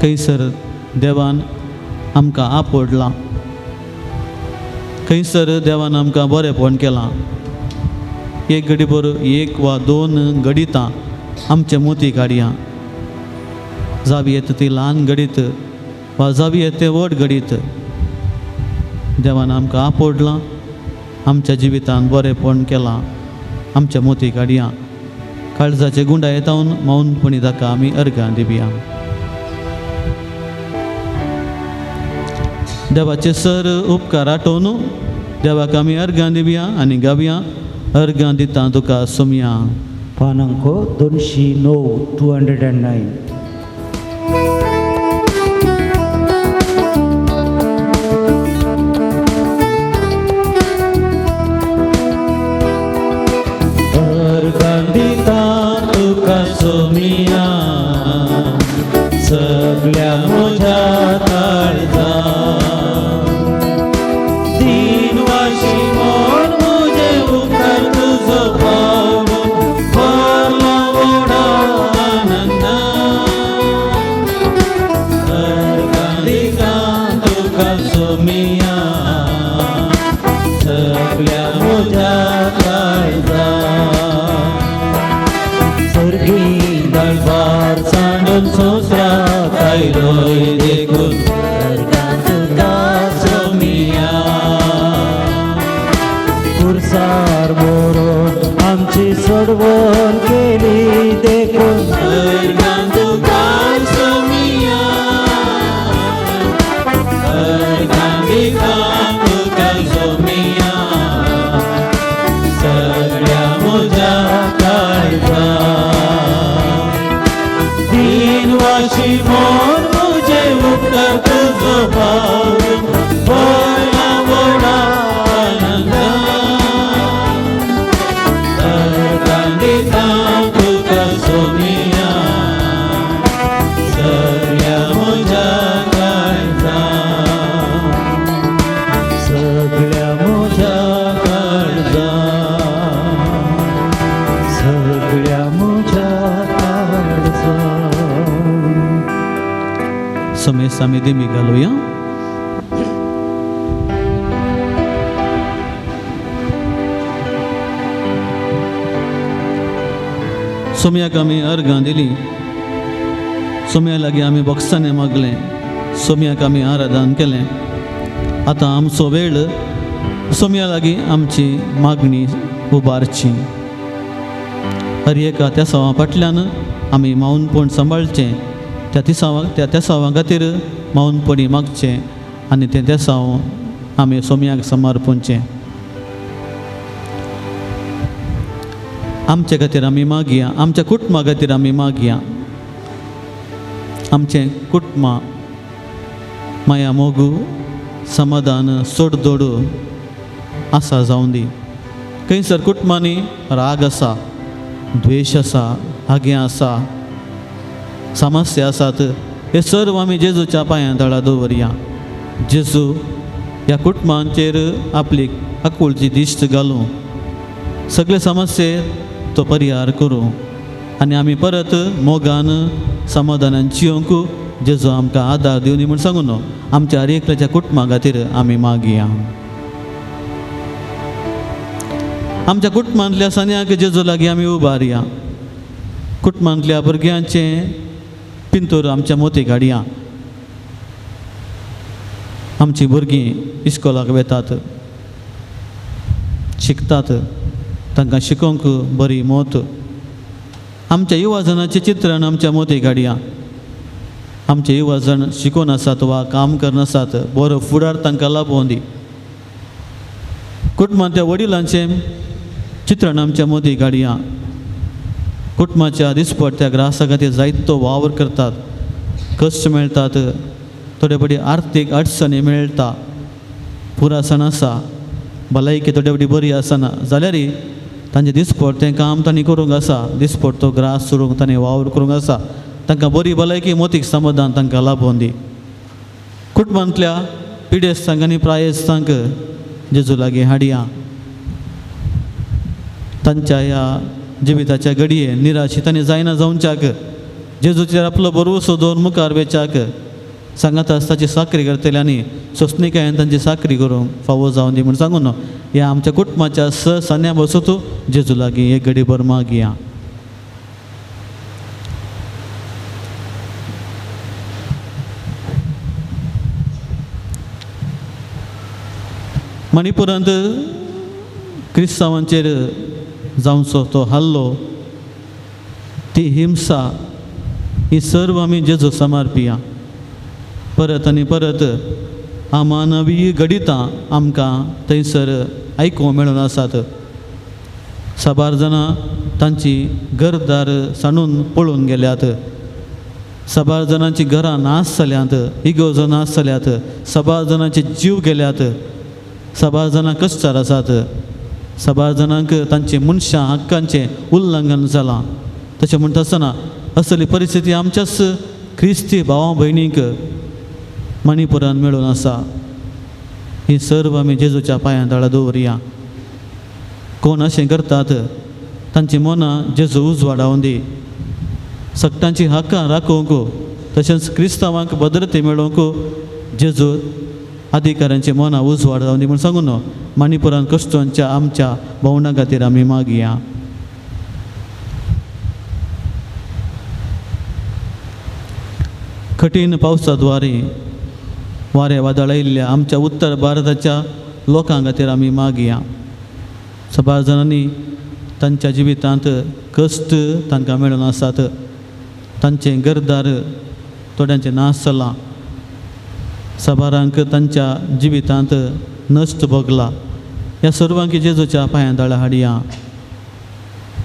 खंयसर देवान आमकां आपडलां, खंयसर देवान आमकां बरेंपण केलां. एक घडीभर एक वा दोन घडितां आमचे मोती काडया. जावं येता ती ल्हान घडीत वा जावं येता तें व्हड घडीत, देवान आमकां आपडलां, आमच्या जिवितांत बरेंपण केलां, आमच्या मोती काडया. काळजाचे गुंडा येतावन मौनपणी ताका आमी अर्गां दिवया. देवाचे सर उपकार आठोवन देवाक आमी अर्गां दिवया आनी गावया. अर्गां दिता तुका सोमया. पान अंक 209 209. अर्गां दिता तुका सोमिया सगल्या म्हज्या काळजा तीन वाशी म्हण म्हजे उपकार तुजो पावून भरला व्हडा आनंदा. अर्गां दिता तुका सोमिया सगल्या म्हज्या काळजा सर्गी दळबार सांडून संवसाराक आयलोय देखून अर्गां तुका सोमिया. पुरसार मोरून आमची सोडवण केली देखून अर्गां तुका सोमिया अर्गां दिता तुका सोमिया सगळ्या म्हज्या काळजा तीन वाशी म्हण म्हजे उपकार तुजो पावून भरला व्हडा आनंदा. अर्गां दिता तुका सोमिया सगळ्या म्हज्या काळजा सगळ्या म्हज्या काळजा सगळ्या म्हज्या काळजा. समेस आमी दिमी घालुया. सोमयाक आमी अर्गां दिली, सोमया लागीं आमी बॉक्सांनी मागलें, सोमयाक आमी आराधन केलें. आतां आमचो वेळ सोमया लागीं आमची मागणी उबारची. हर एका त्या सवा फाटल्यान आमी मौनपण सांबाळचें, त्या तिसावां त्या तेसावां खातीर मौनपणी मागचें आनी तें तेसांव आमी सोमयाक समर्पणचें. आमचे खातीर आमी मागया, आमच्या कुटुंबा खातीर आमी मागया. आमचें कुटुंबां माया मोगू समाधान सोडदोड आसा जावं दी. खंयसर कुटुंबांनी राग आसा, द्वेश आसा, आगे आसा, समस्या आसात, हे सर्व आमी जेजूच्या पांयां तळा दवरया. जेजू ह्या कुटुंबांचेर आपली आकुळची दिश्ट घालूं, सगळे समस्ये तो परिहार करूं आनी आमी परत मोगान समाधानान जियोंक जेजू आमकां आदार दिवनी म्हूण सांगून आमच्या हर एकल्याच्या कुटुंबा खातीर आमी मागया. आमच्या कुटुंबांतल्या सन्याक जेजू लागीं आमी उबारया. कुटुंबांतल्या भुरग्यांचें पिंतूर आमच्या मोती काडया. आमचीं भुरगीं इस्कोलाक वेतात, शिकतात, तांकां शिकोवंक बरी मोत. आमच्या युवाजनाचें चित्रण आमच्या मोती काडया. आमचे युवाजण शिकोन आसात वा काम करनासात, बरो फुडार तांकां लाबोवन दी. कुटुंबांतल्या वडिलांचें चित्रण आमच्या मोती काडया. कुटुंबाच्या दिसपट्ट्या ग्रासा खातीर जायतो वावर करतात, कश्ट मेळटात, थोडे फावटी आर्थीक अडचणी मेळटा, पुरासण आसा, भलायकी थोडे फावटी बरी आसना जाल्यार तांचें दिसपट्टें काम तांणी करूंक आसा, दिसपट्टो ग्रास करूंक तांणी वावर करूंक आसा. तांकां बरी भलायकी मोतीक समाधान तांकां लाबोवन दी. कुटुंबांतल्या पिडेस्तांक आनी प्रायेस्तांक जेजू लागीं हाडया. तांच्या ह्या जिविताच्या घडये निराशी तांणी जायना जावच्याक जेजूचेर आपलो भरवसो दवरून मुखार वेच्याक सांगात ताची साकरी करतले आनी सोंसणिकायेन तांची साकरी करूंक फावो जावन दी म्हूण सांगून ह्या आमच्या कुटुंबाच्या स सान्या बसतू जेजू लागीं एक घडी भर मागया. मणिपुरांत क्रिस्तांवांचेर जावचो तो हल्लो, ती हिंसा ही सर्व आमी जेजू समर्पिया. परत आनी परत अमानवीय घडितां आमकां थंयसर आयकूंक मेळून आसात. साबार जाणां तांची घरदार सांडून पळून गेल्यात, साबार जाणांची घरां नाश जाल्यांत, इगर्जो नाश जाल्यात, साबार जाणांचे जीव गेल्यात, साबार जाणां कश्टार आसात, साबार जाणांक तांचे मनशां हक्कांचें उल्लंघन जालां. तशें म्हणटा आसतना असली परिस्थिती आमच्याच क्रिस्ती भावा भयणींक मणिपुरान मेळून आसा. ही सर्व आमी जेजूच्या पांयां तळा दवरया. कोण अशें करतात तांची मनां जेजू उजवाडावन दी. सगटांची हक्कां राखूंक तशेंच क्रिस्तांवांक भद्रते मेळोवंक जेजू अधिकाऱ्यांची मनां उजवाडावन दी म्हूण सांगून मणिपुरान कश्टांच्या आमच्या भोवणां खातीर आमी मागया. कठीण पावसा द्वारे वारें वादळ आयिल्ल्या आमच्या उत्तर भारताच्या लोकां खातीर आमी मागया. साबार जाणांनी तांच्या जिवितांत कश्ट तांकां मेळून आसात, तांचें घरदार थोड्यांचें नाश जालां, साबारांक तांच्या जिवितांत नश्ट भोगला. ह्या सर्वांक जेजूच्या पांयां तळा हाडया.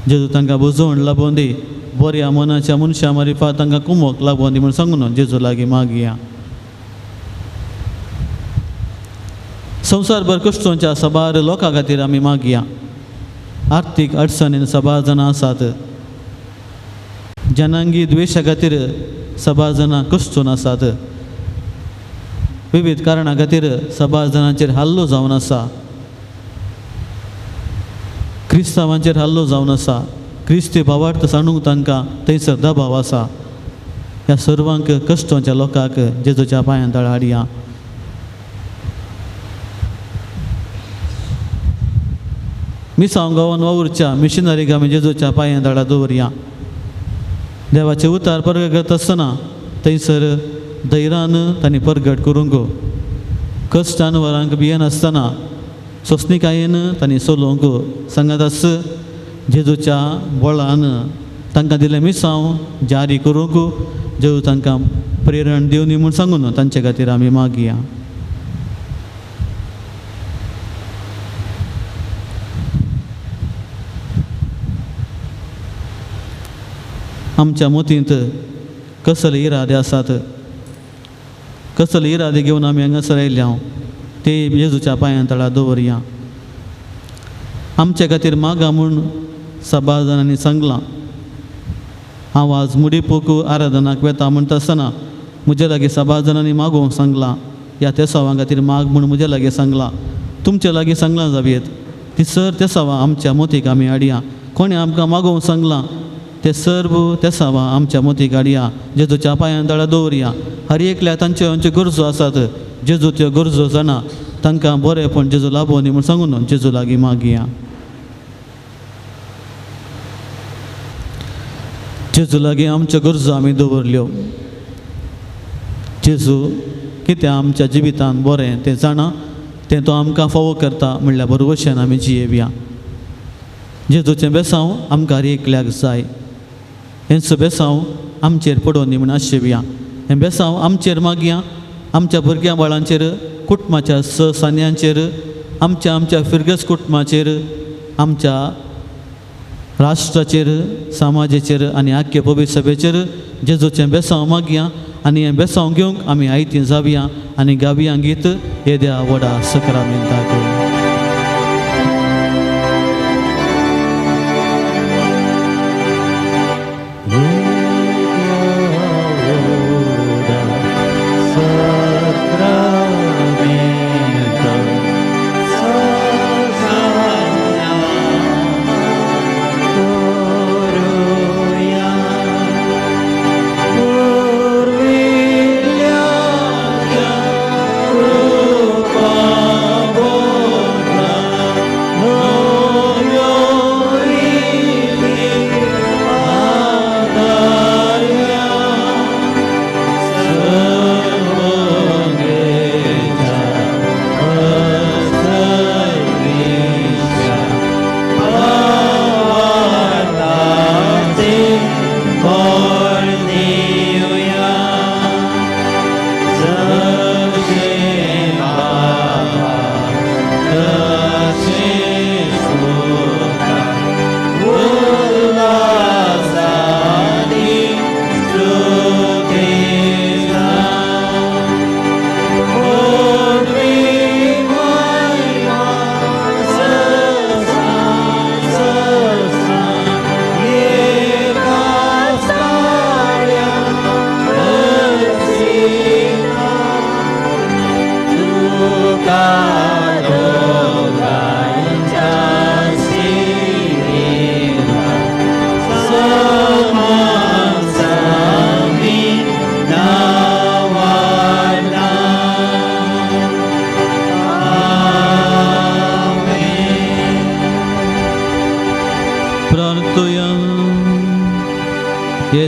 जेजू तांकां बुजवण लाबोवन दी, बऱ्या मनाच्या मनशां मारिफात तांकां कुमोक लाबोवन दी म्हूण सांगून जेजू लागीं मागया. संवसारभर कश्टांच्या साबार लोकां खातीर आमी मागया. आर्थीक अडचणीन साबार जाणां आसात, जनांगी द्वेशा खातीर साबार जाणां कश्टून आसात, विविध कारणां खातीर साबार जाणांचेर हल्लो जावन आसा, क्रिस्तांवांचेर हल्लो जावन आसा, क्रिस्ती भावार्थ सांडूंक तांकां थंयसर दबाव आसा. ह्या सर्वांक कश्टांच्या लोकांक जेजूच्या पांयां तळा हाडया. मिसांव गांवान वावुरच्या मिशनरीक आमी जेजूच्या पांयां तळा दवरया. देवाचें उतार परगट करता आसतना थंयसर धैर्यान तांणी परगट करूंक, कश्टान वरांक भियेनासतना सोंसणिकायेन तांणी चलोवंक सांगात आस जेजूच्या बळान तांकां दिलें मिसांव जारी करूंक जेजू तांकां प्रेरण दिवनी म्हूण सांगून तांचे खातीर आमी मागया. आमच्या मतींत कसले इरादे आसात, कसले इरादे घेवन आमी हांगासर आयल्या ते जेजूच्या पांयां तळा दवरया. आमचे खातीर मागा म्हूण साबार जाणांनी सांगलां. हांव आज मुडीपोक आराधनाक वेता म्हणटा आसतना म्हजे लागीं साबार जाणांनी मागोवंक सांगलां, ह्या तेसांवां खातीर माग म्हूण म्हजे लागीं सांगलां, तुमचे लागीं सांगलां जावयेत. ती सर तेसांवां आमच्या मोतीक आमी हाडया. कोणें आमकां मागोवंक सांगलां ते सर्व तेसांवां आमच्या मती काडया, जेजूच्या पांयान तळा दवरया. हर एकल्या तांच्यो आमच्यो गरजो आसात, जेजू त्यो गरजो जाणा, तांकां बरेंपण जेजू लाभोनी म्हूण सांगून जेजू लागीं मागया. जेजू लागीं आमच्यो गरजो आमी दवरल्यो. जेजू कितें आमच्या जिवितान बरें तें जाणा, तें तो आमकां फावो करता म्हणल्यार बरोबरशेन आमी जियेवया. जेजूचें बेसांव आमकां एकल्याक जाय. हेंच बेसांव आमचेर पडोवनी म्हूण आशेवया. हें बेसांव आमचेर मागया, आमच्या भुरग्यां बाळांचेर, कुटुंबाच्या सान्यांचेर, आमच्या आमच्या फिरगस कुटुंबाचेर, आमच्या राष्ट्राचेर, समाजाचेर आनी आख्खे पवित्र सभेचेर जेजूचें बेसांव मागया. आनी हें बेसांव घेवंक आमी आयती जावया आनी गावया गीत येद्या व्हडा सकरामेंताक.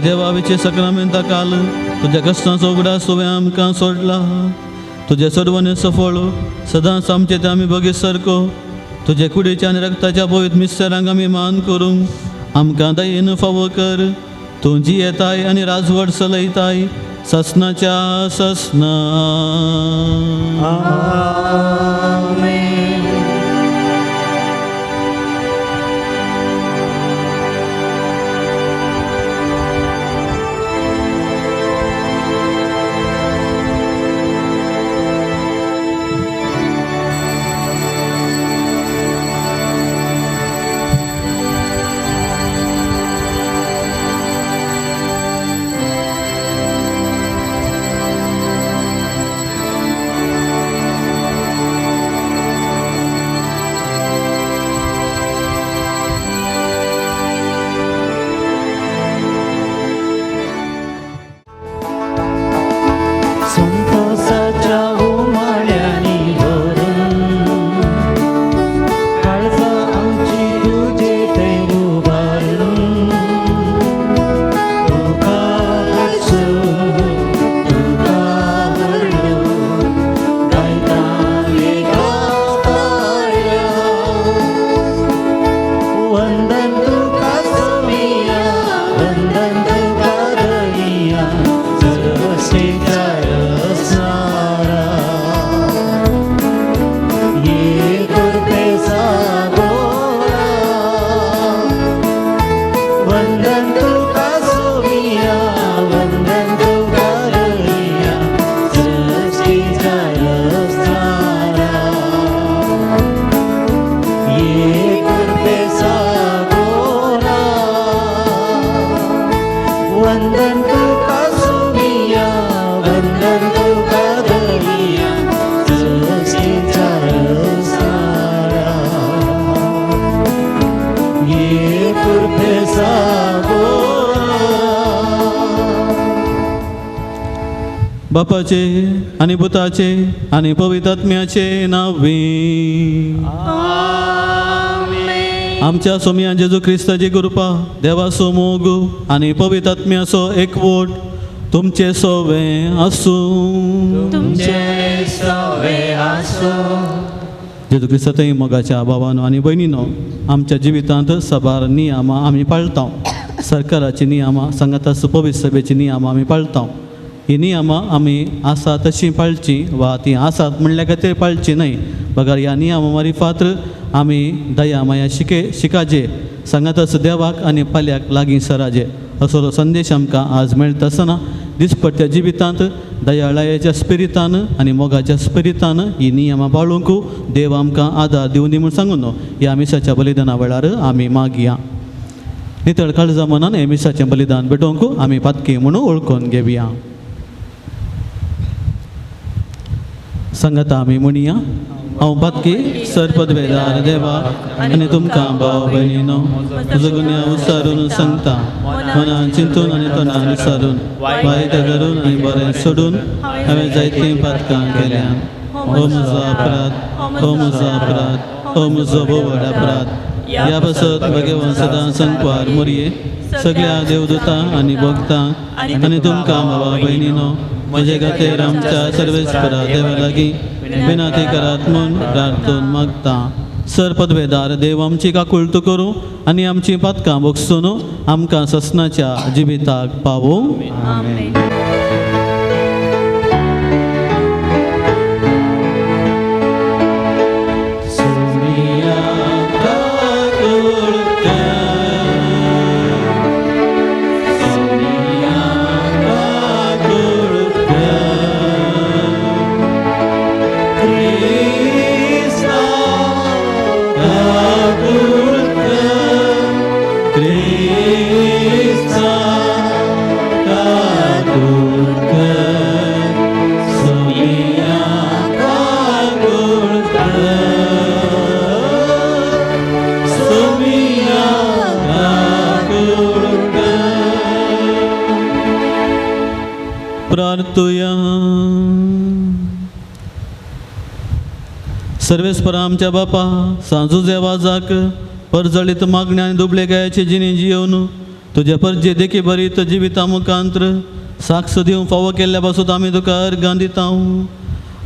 देवाचे सक्रामेंता काल तुज्या कश्टांचो उगडास तुवें आमकां सोडला. तुजे सर्वांनी सफळ सदांच आमचे ते आमी बगीत सारको तुजे कुडीच्या आनी रक्ताच्या पवित्र मिस्सरांक आमी मान करूंक आमकां दयेन फावो कर. तूं जियेताय आनी राजवट चलयताय ससनाच्या ससना. आमेन. बापाचे आनी पुताचे आनी पवित्र आत्म्याचे नांवी. आमच्या सोमया जेजू क्रिस्ताची कृपा, देवाचो मोग आनी पवित्र आत्म्याचो एकवट तुमचे सोवे आसूं. तुमचे सवे आसूं. जेजू क्रिस्तातय मोगाच्या भावानो आनी भयणीनो, आमच्या जिवितांत साबार नियमां आमी पाळटा. सरकाराची नियमां सांगाता पवित्र सभेची नियमां आमी पाळटा. ही नियमां आमी आसा तशीं पाळचीं वा तीं आसात म्हणल्या खातीर पाळचीं न्हय, बगर ह्या नियमां मारिफात आमी दया माया शिकाजे, सांगाताच देवाक आनी पाल्याक लागीं सराजे असो संदेश आमकां आज मेळटा आसतना दिसपट्ट्या जिवितांत दयाळायेच्या स्पिरितान आनी मोगाच्या स्पिरितान ही नियमां पाळूंक देव आमकां आदार दिवंदी म्हूण सांगून ह्या मिसाच्या बलिदाना वेळार आमी मागया. नितळ काळजा मनान हे मिसाचें बलिदान भेटोवंक आमी पातकी म्हणून वळखून घेवया. सांगाता आमी म्हणया, हांव पातकी सरपदवेदार देवा आनी तुमकां भाव भयणीनो म्हजो गुन्यांव विचारून सांगता. मनान चिंतून आनी तोंडान विचारून, वायट धरून आनी बरें सोडून हांवें जायतीं पातकां केल्यान. हो म्हजो अपराध, हो म्हजो अपराध, हो म्हजो भोव व्हड अपराध. ह्या पासत भगवान सदां संकवार मोरये सगळ्या देवदूतां आनी भक्तां आनी तुमकां भावा भयणीनो म्हजे खातीर आमच्या सर्वेस्परा देवा लागीं विनंती करात म्हूण प्रार्थून मागता. सर पदवेदार देव आमची काकुळट करूं आनी आमची पातकां भोगसून आमकां ससनाच्या जिविताक पावूं. आमेन. प्रार्थुया. सर्वेस्परा आमच्या बापा, सांजू वाजाक परजळीत मागण्या आनी दुबळे गायाची जिणी जियोवन तुज्या परजे देखी बरीत जिविता मुखांत्र साक्ष दिवंक फावो केल्ल्या पासून आमी तुका अर्गां दिता.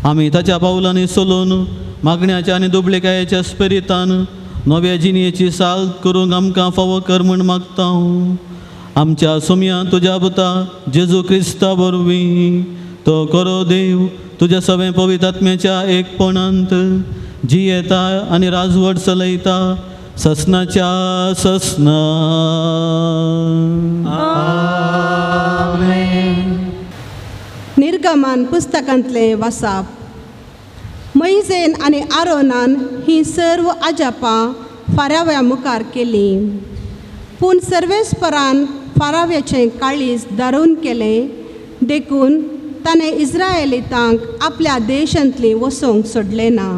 आमी ताच्या पावलांनी चलोवन मागण्याच्या आनी दुबळे गायाच्या स्पिरितान नव्या जिणयेची साल करूंक आमकां फावो कर म्हूण मागता. आमच्या सोमया तुज्या पुता जेजू क्रिस्ता वरवीं तो करो देव तुज्या सगळें पवित्र आत्म्याच्या एकपणांत जियेता आनी राजवट चलयता ससनाच्या ससना. निर्गमन पुस्तकांतले वासाप. मोयजेन आनी आरोनान ही सर्व अजापां फाराव्या मुखार केली, पूण सर्वेस्परान फाराव्याचें काळीज दारून केलें, देखून ताणें इस्रायलितांक आपल्या देशांतली वसोवंक सोडलें ना.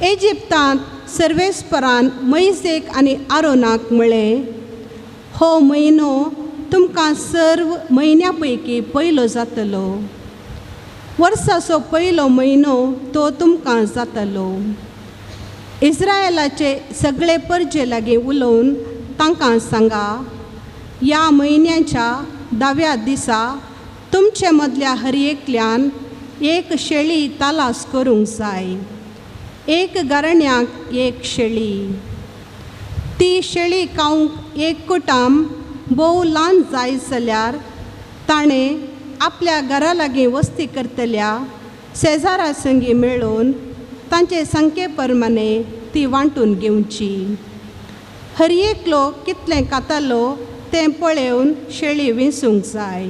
इजिप्तांत सर्वेस्परान मोयजेक आनी आरोनाक म्हळें, हो म्हयनो तुमकां सर्व म्हयन्या पैकी पयलो जातलो, वर्साचो पयलो म्हयनो तो तुमकां जातलो. इस्रायलाचे सगळे परजे लागीं उलोवन तांकां सांगा, ह्या म्हयन्याच्या 10व्या दिसा तुमचे मदल्या हर एकल्यान एक शेळी तालास करूंक जाय, एक घराण्याक एक शेळी. ती शेळी खावंक एक कुटाम भोव ल्हान जाय जाल्यार ताणें आपल्या घरा लागीं वस्ती करतल्या शेजारा संगी मेळून तांचे संख्ये प्रमाणे ती वांटून घेवची. हर एकलो कितलें खातालो तें पळोवन शेळी विंचूंक जाय.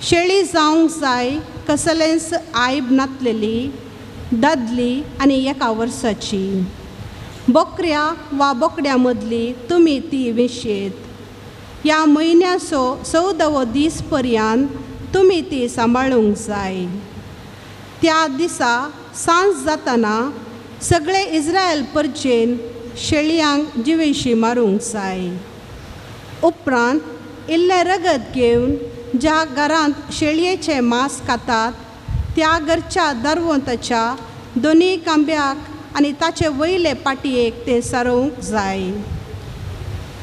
शेळी जावंक जाय कसलेंच आयब नातलेली, दादली आनी एका वर्साची. बोकऱ्या वा बोकड्या मदली तुमी ती विशेत. ह्या म्हयन्याचो 14वो दीस पर्यंत तुमी ती सांबाळूंक जाय. त्या दिसा सांज जातना सगळे इस्रायल परजेन शेळयांक जिवेशी मारूंक जाय. उपरांत इल्लें रगत घेवन ज्या घरांत शेळयेचें मांस खातात त्या घरच्या दरवंताच्या दोनी खांब्याक आनी ताचे वयले पाटयेक तें सारोवंक जाय.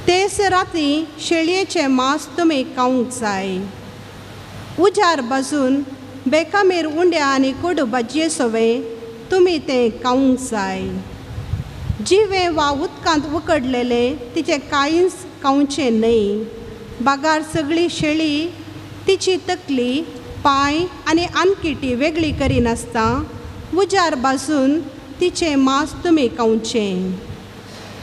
तेच राती शेळयेचें मांस तुमी खावंक जाय. उजार बाजून बेकामेर उंड्या आनी कोडू भाजये सवे तुमी तें खावंक जाय. जिवें वा उदकांत उकडलेलें तिचें कांयच खावचें न्हय. बागार सगळी शेळी तिची तकली पांय आनी आनकिटी वेगळी करिनासतना उजार बाजून तिचें मांस तुमी खावचें.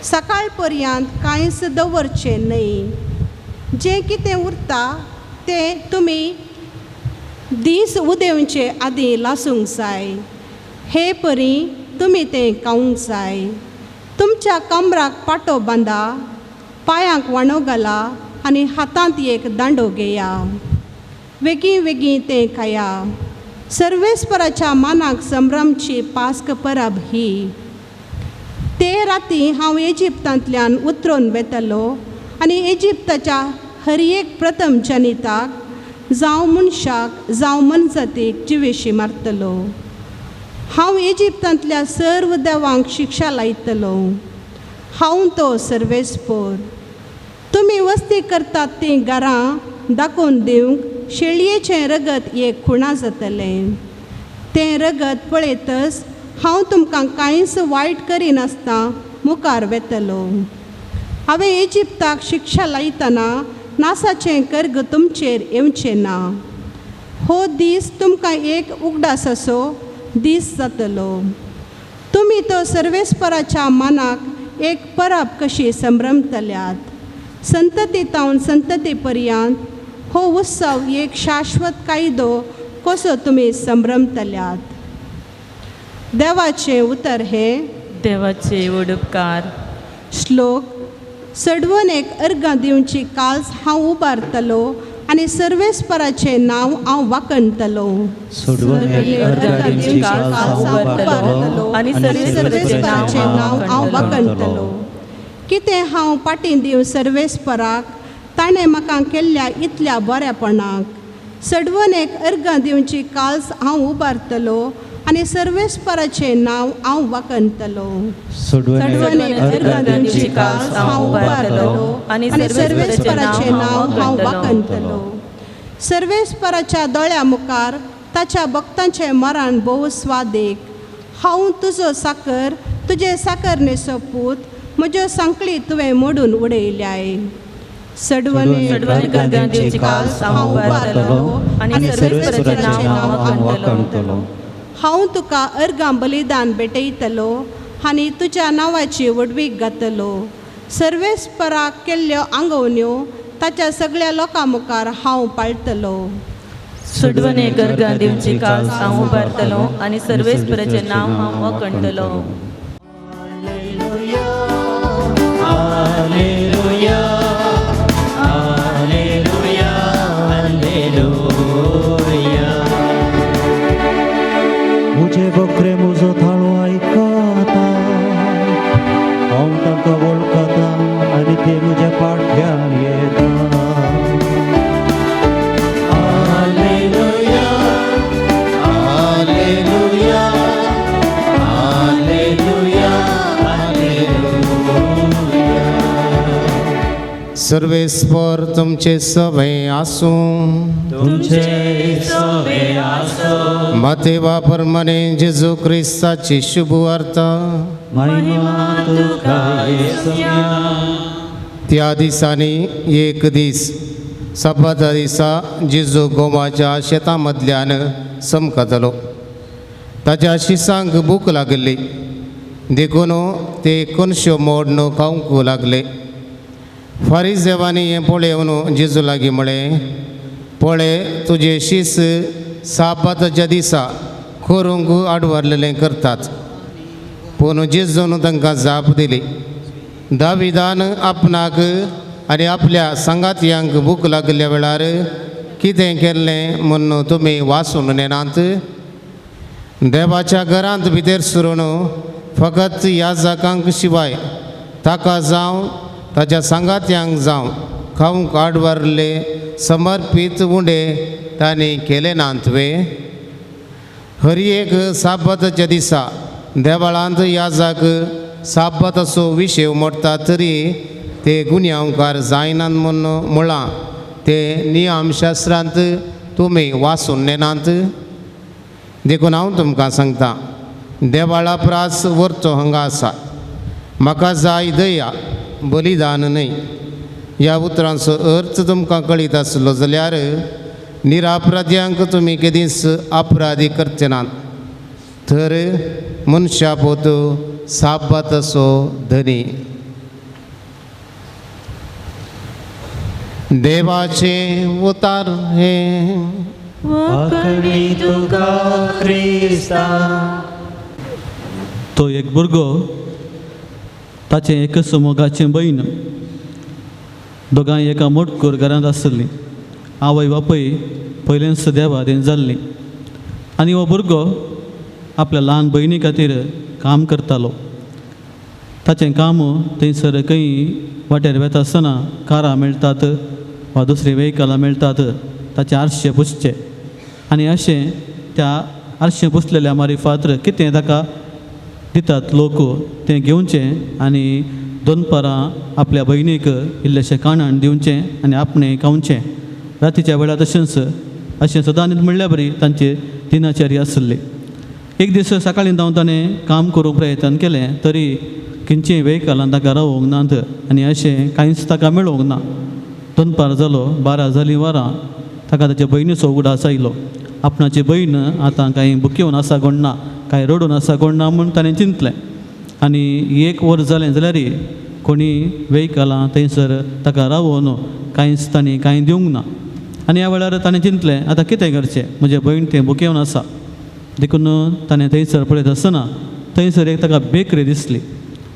सकाळ पर्यंत कांयच दवरचें न्हय. जें कितें उरता तें तुमी दीस उदेवचे आदीं लासूंक जाय. हे परी तुमी तें खावंक जाय. तुमच्या कमराक पाटो बांदा, पांयांक वाणो घाला आनी हातांत एक दांडो घेया. वेगीं वेगीं तें खाया. सर्वेस्पराच्या मानाक संभ्रमची पास्क परब ही. ते राती हांव इजिप्तांतल्यान उतरून वेतलो आनी इजिप्ताच्या हर एक प्रथम जनिताक जावं मनशाक जावं मनजातीक जिवेशी मारतलो. हांव इजिप्तांतल्या सर्व देवांक शिक्षा लायतलो. हांव तो सर्वेस्पोर. तुमी वस्ती करतात तीं घरां दाखोवन दिवंक शेळयेचें रगत एक खुणा जातलें. तें रगत पळयतच हांव तुमकां कांयच वायट करिनासतना मुखार वेतलो. हांवें इजिप्ताक शिक्षा लायतना नासाचें कर्ग तुमचेर येवचें ना. हो दीस तुमकां एक उगडास असो दीस जातलो. तुमी तो सर्वेस्पराच्या मानाक एक परब कशी संभ्रमतल्यात. संतती तावन संतती पर्यंत हो उत्सव एक शाश्वत कायदो कसो तुमी संभ्रमतल्यात. देवाचें उतर हें देवाचे उपकार. श्लोक. सडवून एक अर्गां दिवची काल्स हांव उबारतलो आनी सर्वेस्पराचें नांव हांव वाखणतलो. आनी सर्वेस्पराचें नांव हांव वाखणतलो. कितें हांव पाटीं दिवं सर्वेस्पराक ताणें म्हाका केल्ल्या इतल्या बऱ्यापणाक. सडवून एक अर्गां दिवची काल्स हांव उबारतलो आनी सर्वेस्पराचें नांव हांव वाखणतलो. हांव उबारतलो आनी सर्वेस्पराचें नांव हांव वाखणतलो. सर्वेस्पराच्या दोळ्या मुखार ताच्या भक्तांचें मरण भोव स्वादीक. हांव तुजो साकर तुजे साकरणेचो पूत म्हज्यो सांकळी तुवें मोडून उडयल्याय. सडवणे हांव उबारतलो आनी सर्वेस्पराचें नांव हांव वाखणतलो. हांव तुका अर्गां बलिदान भेटयतलो आनी तुज्या नांवाची व्हडवीक गातलो. सर्वेस्पराक केल्ल्यो आंगवण्यो ताच्या सगळ्या लोकां मुखार हांव पाळटलो. सडवणे अर्गां दिवची काल्स हांव उबारतलो आनी सर्वेस्पराचें नांव हांव वाखणतलो. Alleluia, alleluia, alleluia. मुझे बकरे मुजो थाळो आयकता, हांव तांकां वळखता आनी ते म्हज्या फाटल्यान येता. Alleluia, alleluia, alleluia, alleluia. सर्वेस्पर तुमचे सवे आसूं. तुमचे सवे आसूं. मातेवा परमाने जेजू क्रिस्ताची शुभ वार्ता. महिमा तुका येसुया. त्या दिसांनी एक दीस सपाता दिसा जेजू गोवाच्या शेतां मदल्यान समकतलो. ताच्या शिसांक भूक लागली देखून ते कोनश्यो मोडून खावंक लागले. फारीजेवांनी हें पळोवन जेजू लागीं म्हळें, पळय तुजे शीस सापाताच्या दिसा करूंक आडवारलेलें करतात. पूण जेजून तांकां जाप दिली, दाविदान आपणाक आनी आपल्या सांगातयांक भूक लागल्या वेळार कितें केल्लें म्हूण तुमी वाचून नेनात. देवाच्या घरांत भितर सरून फकत ह्या जाकांक शिवाय ताका जावं ताच्या सांगात्यांक जावं खावंक आडवारले समर्पीत उंडे तांणी केले नात वे? हर एक साबाताच्या दिसा देवळांत याजाक साबाताचो विशय मोडटा तरी ते गुन्यांवकार जायनात म्हूण म्हळां ते नियमशास्त्रांत तुमी वाचून नेनात? देखून हांव तुमकां सांगता, देवाळा प्रास वरचो हांगा आसा. म्हाका जाय दया, बलिदान न्हय. ह्या उतरांचो अर्थ तुमकां कळीत आसलो जाल्यार निरापराध्यांक तुमी केदींच अपराधी करचे नात. तर मनशा पोत साबाताचो धनी. देवाचें उतार हें. वाकडी तुका क्रिस्ता. तो एक भुरगो, ताचें एकच मोगाचें भयण, दोगांय एका मोटकूर घरांत आसलीं. आवय बापूय पयलेंच देवादेन जाल्लीं आनी हो भुरगो आपल्या ल्हान भयणी खातीर काम करतालो. ताचें काम थंयसर खंय वाटेर वेता आसतना कारां मेळटात वा दुसरीं वेहिकलां मेळटात, ताचें आरशे पुसचे आनी अशें त्या आरशें पुसलेल्या मारिफात कितें ताका दितात लोक तें घेवचें आनी दनपारां आपल्या भयणीक इल्लेशें काणान दिवचें आनी आपणें खावचें. रातीच्या वेळार तशेंच अशें सदांच म्हणल्यार बरी तांची दिनाचर्या आसली. एक दीस सकाळीं धांवन ताणें काम करूंक प्रयत्न केलें तरी खंयचीय वेहिकलां ताका रावोंक नात आनी अशें कांयच ताका मेळोंक ना. दनपार जालो, 12 जालीं वरां, ताका ताच्या भयणीचो उगडास आयलो. आपणाची भयण आतां कांय बुकेवन आसा कोण ना, कांय रडून आसा कोण ना म्हूण ताणें चिंतलें. आनी एक वर जालें जाल्यार कोणी वेहिकलां थंयसर ताका रावोवन कांयच तांणी कांय दिवंक ना. आनी ह्या वेळार ताणें चिंतलें, आतां कितें करचें, म्हजें भयण तें बुकेवन आसा. देखून ताणें थंयसर पळयत आसतना थंयसर एक ताका बेकरी दिसली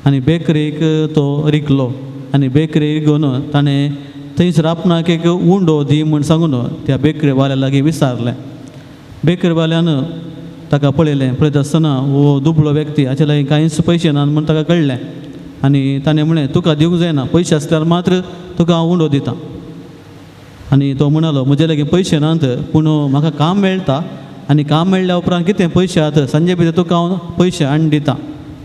आनी बेकरीक तो रिगलो आनी बेकरी रिगून ताणें थंयसर आपणाक एक उंडो दी म्हूण सांगून त्या बेकरीवाल्या लागीं विचारलें. बेकरीवाल्यान ताका पळयलें, पळयत आसतना हो दुबळो व्यक्ती, हाचे लागीं कांयच पयशे ना म्हूण ताका कळ्ळें आनी ताणें म्हणलें, तुका दिवंक जायना, पयशे आसल्यार मात्र तुका हांव उंडो दितां. आनी तो म्हणालो, म्हजे लागीं पयशे नात, पूण म्हाका काम मेळटा आनी काम मेळ्ळ्या उपरांत कितें पयशे आत सांजे भितर तुका हांव पयशे हाडून दितां.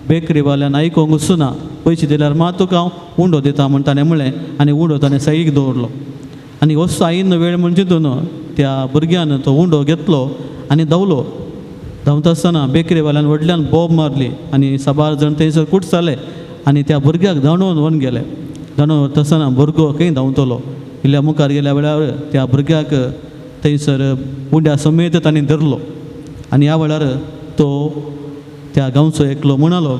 बेकरीवाल्यान आयकोंक वचूना, पयशे दिल्यार मात तुका हांव उंडो दिता म्हूण ताणें म्हणलें आनी उंडो ताणें सायडीक दवरलो. आनी वचो आयिल्लो वेळ म्हूण चिंतून त्या भुरग्यान तो उंडो घेतलो आनी धांवलो. धांवता आसतना बेकरीवाल्यान व्हडल्यान बोब मारली आनी साबार जाण थंयसर कुट जाले आनी त्या भुरग्याक धांवडोवन व्हरून गेले. धांवडोवन व्हरता आसतना भुरगो खंय धांवतलो, इल्ल्या मुखार गेल्या वेळार त्या भुरग्याक थंयसर उंड्या समेत तांणी धरलो. आनी ह्या वेळार तो त्या गांवचो एकलो म्हणालो,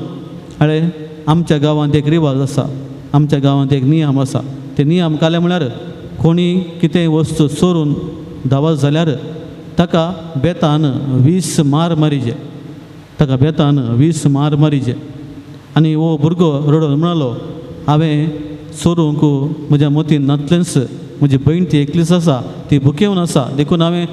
अरे आमच्या गांवांत एक रिवाज आसा, आमच्या गांवांत एक नियम आसा. ते नियम काले म्हळ्यार कोणी कितेंय वस्तू चोरून धांवत जाल्यार ताका बेतान 20 मार मारिजे, ताका बेतान 20 मार मारिजे. आनी हो भुरगो रडोन म्हणालो, हांवें चोरूंक म्हज्या मतीन नातलेंच, म्हजी भयण ती एकलीच आसा, ती भुकेवन आसा, देखून हांवें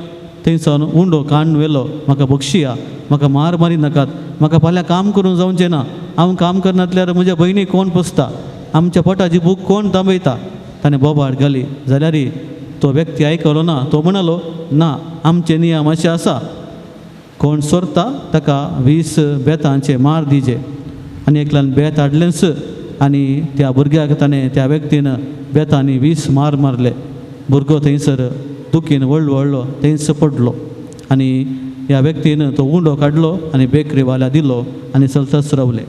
थंयसान उंडो काडून व्हेलो, म्हाका बक्षिया, म्हाका मार मारी नाकात, म्हाका फाल्यां काम करूंक जावचें ना, हांव काम करनासल्यार म्हज्या भयणीक कोण पोसता, आमच्या पोटाची भूक कोण थांबयता. ताणें बोबाड घाली जाल्यार तो व्यक्ती आयकलो ना. तो म्हणालो, ना, आमचे नियम अशें आसा, कोण सोरता ताका 20 बेतांचे मार दिजे. आनी एकल्यान बेत हाडलेंच आनी त्या भुरग्याक ताणें त्या व्यक्तीन बेतांनी 20 मार मारले. भुरगो थंयसर दुखीन व्हडलो व्हडलो थंयच पडलो आनी ह्या व्यक्तीन तो उंडो काडलो आनी बेकरीवाल्या दिलो आनी चलतच रावले.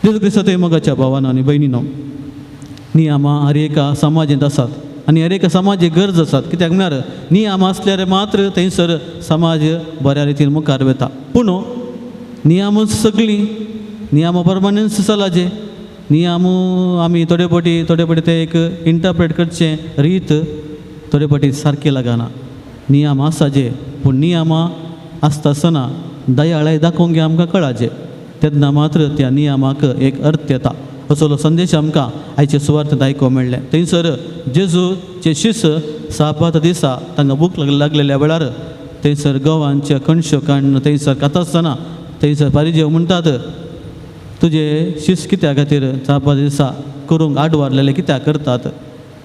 जेजू क्रिस्ताच्या मोगाच्या भावान आनी भयणीनो, नियमां हर एका समाजेंत आसात आनी हर एका समाजीक गरज आसात. कित्याक म्हळ्यार नियम आसल्यार मात्र थंयसर समाज बऱ्या रितीन मुखार वता. पूण नियमूच सगळीं नियमा प्रमाणेच चलाचे. नियम आमी थोडे फावटी थोडे फावटी ते एक इंटरप्रेट करचें रीत थोडे फावटी सारकी लागना. नियम आसाचे पूण नियमां आसता आसतना दयाळाय दाखोवंक आमकां कळाचे, तेन्ना मात्र त्या नियमाक एक अर्थ येता. असलो संदेश आमकां आयचे सुवार्थेंत आयकूंक मेळ्ळें. थंयसर जेजूचे शिस साबात दिसा तांकां भूक लागलेल्या वेळार थंयसर गंवांचे कणश्यो काडून थंयसर खाता आसतना थंयसर पारिजेव म्हणटात, तुजे शिस कित्या खातीर साबात दिसा करूंक आडवारलेले कित्याक करतात?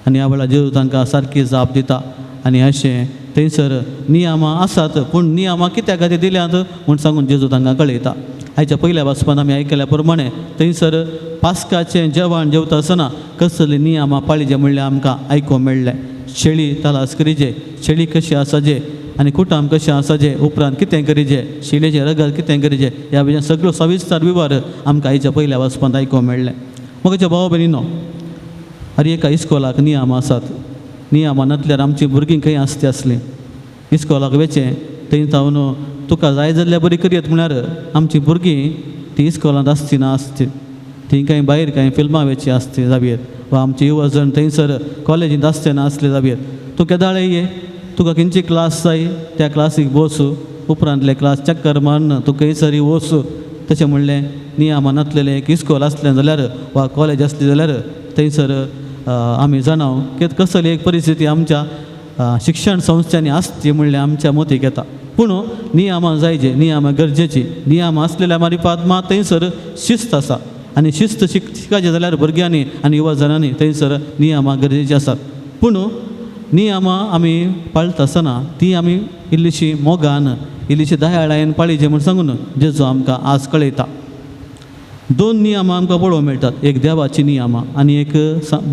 आनी ह्या वेळार जेजू तांकां सारकी जाप दिता. आनी अशें थंयसर नियमां आसात, पूण नियमां कित्या खातीर दिल्यात म्हूण सांगून जेजू तांकां कळयता. आयच्या पयल्या वाचपान आमी आयकल्या प्रमाणे थंयसर पास्काचें जेवण जेवता आसतना कसलीं नियमां पाळीचे म्हणल्यार आमकां आयकूंक मेळ्ळें. शेळी तलास करीचे, शेळी कशी आसाचे आनी कुटाम कशें आसाचे, उपरांत कितें करीचे, शेळयेचें रगत कितें करीचें, ह्या विशयान सगळो सविस्तर विवर आमकां आयच्या पयल्या वाचपांत आयकूंक मेळ्ळें. मोगाच्या भाव भयणीनो, हर एका इस्कोलाक नियम आसात. नियमां नासल्यार आमचीं भुरगीं खंय आसती आसलीं. इस्कोलाक वचें थंय जावन तुका जाय जाल्यार बरी करयत म्हळ्यार आमचीं भुरगीं ती इस्कोलांत आसची ना आसची, ती कांय भायर कांय फिल्मां वेची आसती जावयेत, वा आमची युवजण थंयसर कॉलेजींत आसचे ना आसले जावयेत. तूं केदाळे ये, तुका खंयची क्लास जाय त्या क्लासीक बस, उपरांतले क्लास चक्कर मारून तूं खंयसरी वच. तशें म्हणलें नियमां नासलेलें एक इस्कोल आसलें जाल्यार वा कॉलेज आसली जाल्यार थंयसर आमी जाणाव की कसली एक परिस्थिती आमच्या शिक्षण संस्थांनी आसची म्हणल्यार आमच्या मतीक येता. पूण नियमां जायचे, नियमां गरजेची. नियमां आसलेल्या मारिफात मात थंयसर शिस्त आसा आनी शिस्त शिकायचें जाल्यार भुरग्यांनी आनी युवा जणांनी थंयसर नियमां गरजेचीं आसात. पूण नियमां आमी पाळटा आसतना ती आमी इल्लीशी मोगान, इल्लीशी दयाळायेन पाळीचे म्हूण सांगून जेजू आमकां आज कळयता. दोन नियमां आमकां पळोवंक मेळटात, एक देवाची नियमां आनी एक